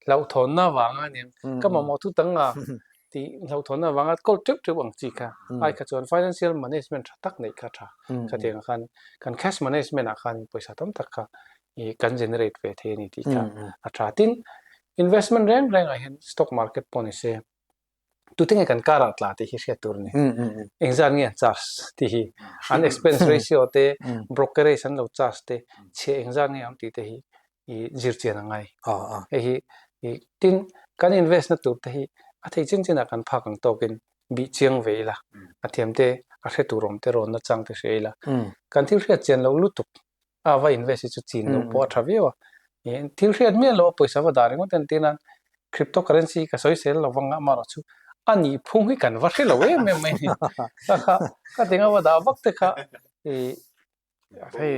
hlauhthawnna avanga aniang ka mamawh thu tang nga tih hlauhthawnna avanga kawl teuh teuh ang chi kha ai kha chuan financial management tha tak neih kha tha khatiang ah khan kan cash management ah khan pawisa tam tak kha ih kan generate ve thei a ni tih kha a tha tin investment reng reng ah hian stock market pawh ni se Tute nge kan car ah tla tih hi hriat tur a ni. Engzat nge an charge tih hi an expense ratio te brokerage an lo charge te chhiah engzat nge awm tih te hi i zir chian a ngai. Hei hi i tin kan invest na tur te hi a thei chin chin ah kan phak ang tawkin bih chiang ve ila a thiam te a hre tur awm te rawn na chang te hria ila kan thil hriat chian lo lutuk a va invest hi chu chin loh pawh a tha viau a, ih thil hriat miah loh a pawisa va dah ringawt en tir a crypto currency ka sawi sel lo vang a amaherawh chu a nih phung hi kan va hre lo em em mai a ni kha kha ka tinga va dah vak te kha ih hei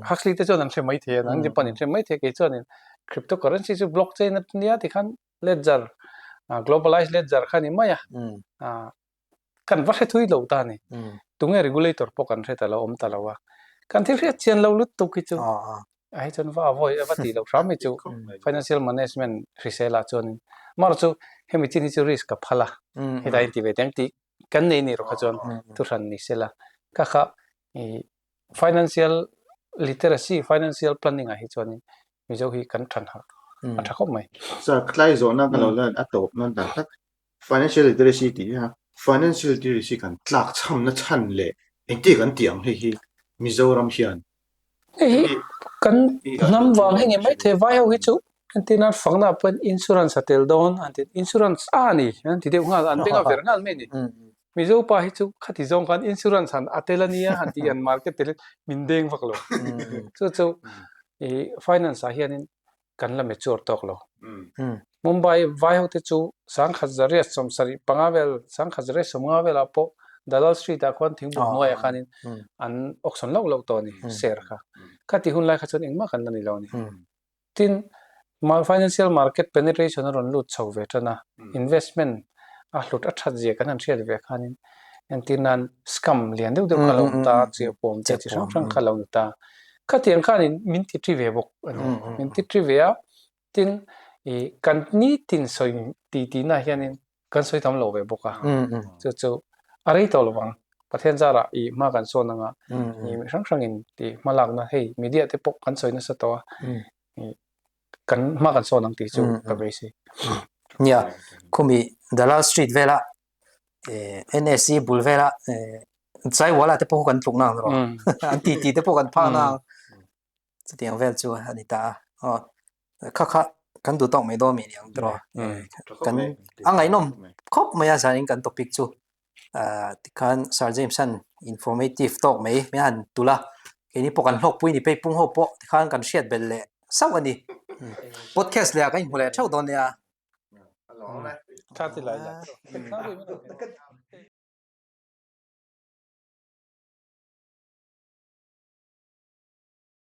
Huxley te chuan an hre mai thei a an pawn an hre mai thei a kei chuanin crypto currency chu block chain a nia tikhan ledger globalized ledger kha a ni mai a ah. Kan va hre thui lo ta a ni. Tunge regulator pawh kan hre ta lo, awm ta lo a. Kan thil hriat chian lo lutuk hi chu a hi chuan va avoid a va tih loh hram hi chu financial management hrisel ah chuanin amaherawh chu hemi chin hi chu risk a phal a, hetlai in ti ve teng tih kan nei nih rawh kha chuan thuhran ni sela. Kha kha ih financial literacy, financial planning ah hi chuanin Mizo hi kan than harh a tha khawp mai. Sir, tlai zawhna ka lo la a tawp nan dan tak. Financial literacy tih hi a, financial literacy kan tlak chhamna chhan leh engti kan tih ang hei hi Mizoram hian. Hei hi kan hnam vang hi ni maithei vai ho hi chu entir nan fakna ah pawhin insurance a tel dawn an ti insurance a ni an ti deuh nghal an beng a ver nghal mai a ni. Mizo pa hi chu khati zawng khan insurance han a tel a nia han tih an market tel in min deng vak lo. Chu chu ih finance ah hianin kan la mature tawk lo. Mumbai vai ho te chu sangkhat zariat sawmsarih panga vel, sangkhat zariat sawmnga velah pawh Dalal Street ah khuan thingbuk hnuaiah khanin an auction loh loh tawh a ni, share kha. Khati hun lai kha chuan engmah kan la ni lo a ni. Tin, financial market penetration a rawn lut chho ve tan a, investment a hlut a that zia kan han hriat ve khanin entir nan scam lian deuh deuh kha lo awm ta, chiahpuam te chi hrang hrang kha lo ni ta. Khatiang khanin min ti thi ve bawk a ni, min ti thi ve a, tin ih kan nitin sawi ti tihna hianin kan sawi tam lo ve bawk a, chu chu a rei tawh lo vang, Pathian zarah ih hma kan sawn anga ih mi hrang hrangin tih hma lakna hei media te pawh kan sawi nasa tawh a, ih kan hma kan sawn ang tih chu ka beisei. Nia, khumi Dalal Street vela NSC bul vela Chaiwala te pawh kan tluk na ang rawh. An ti ti te pawh kan phak na ang. Chutiang vel chu a ni ta a. Aw kha kha kan duh tawk mai dawn mi ni ang tiraw. Kan a ngaihnawm khawp mai a zanin kan topic chu. Tikhan Sir James an informative tawk mai min han tulh a. Keini pawh kan hlawkpui ni pei pung ho pawh tikhan kan hriat belh leh sauh a ni. Podcast leh ah kan inhmu leh theuh dawn nia. Tha ti lai lai.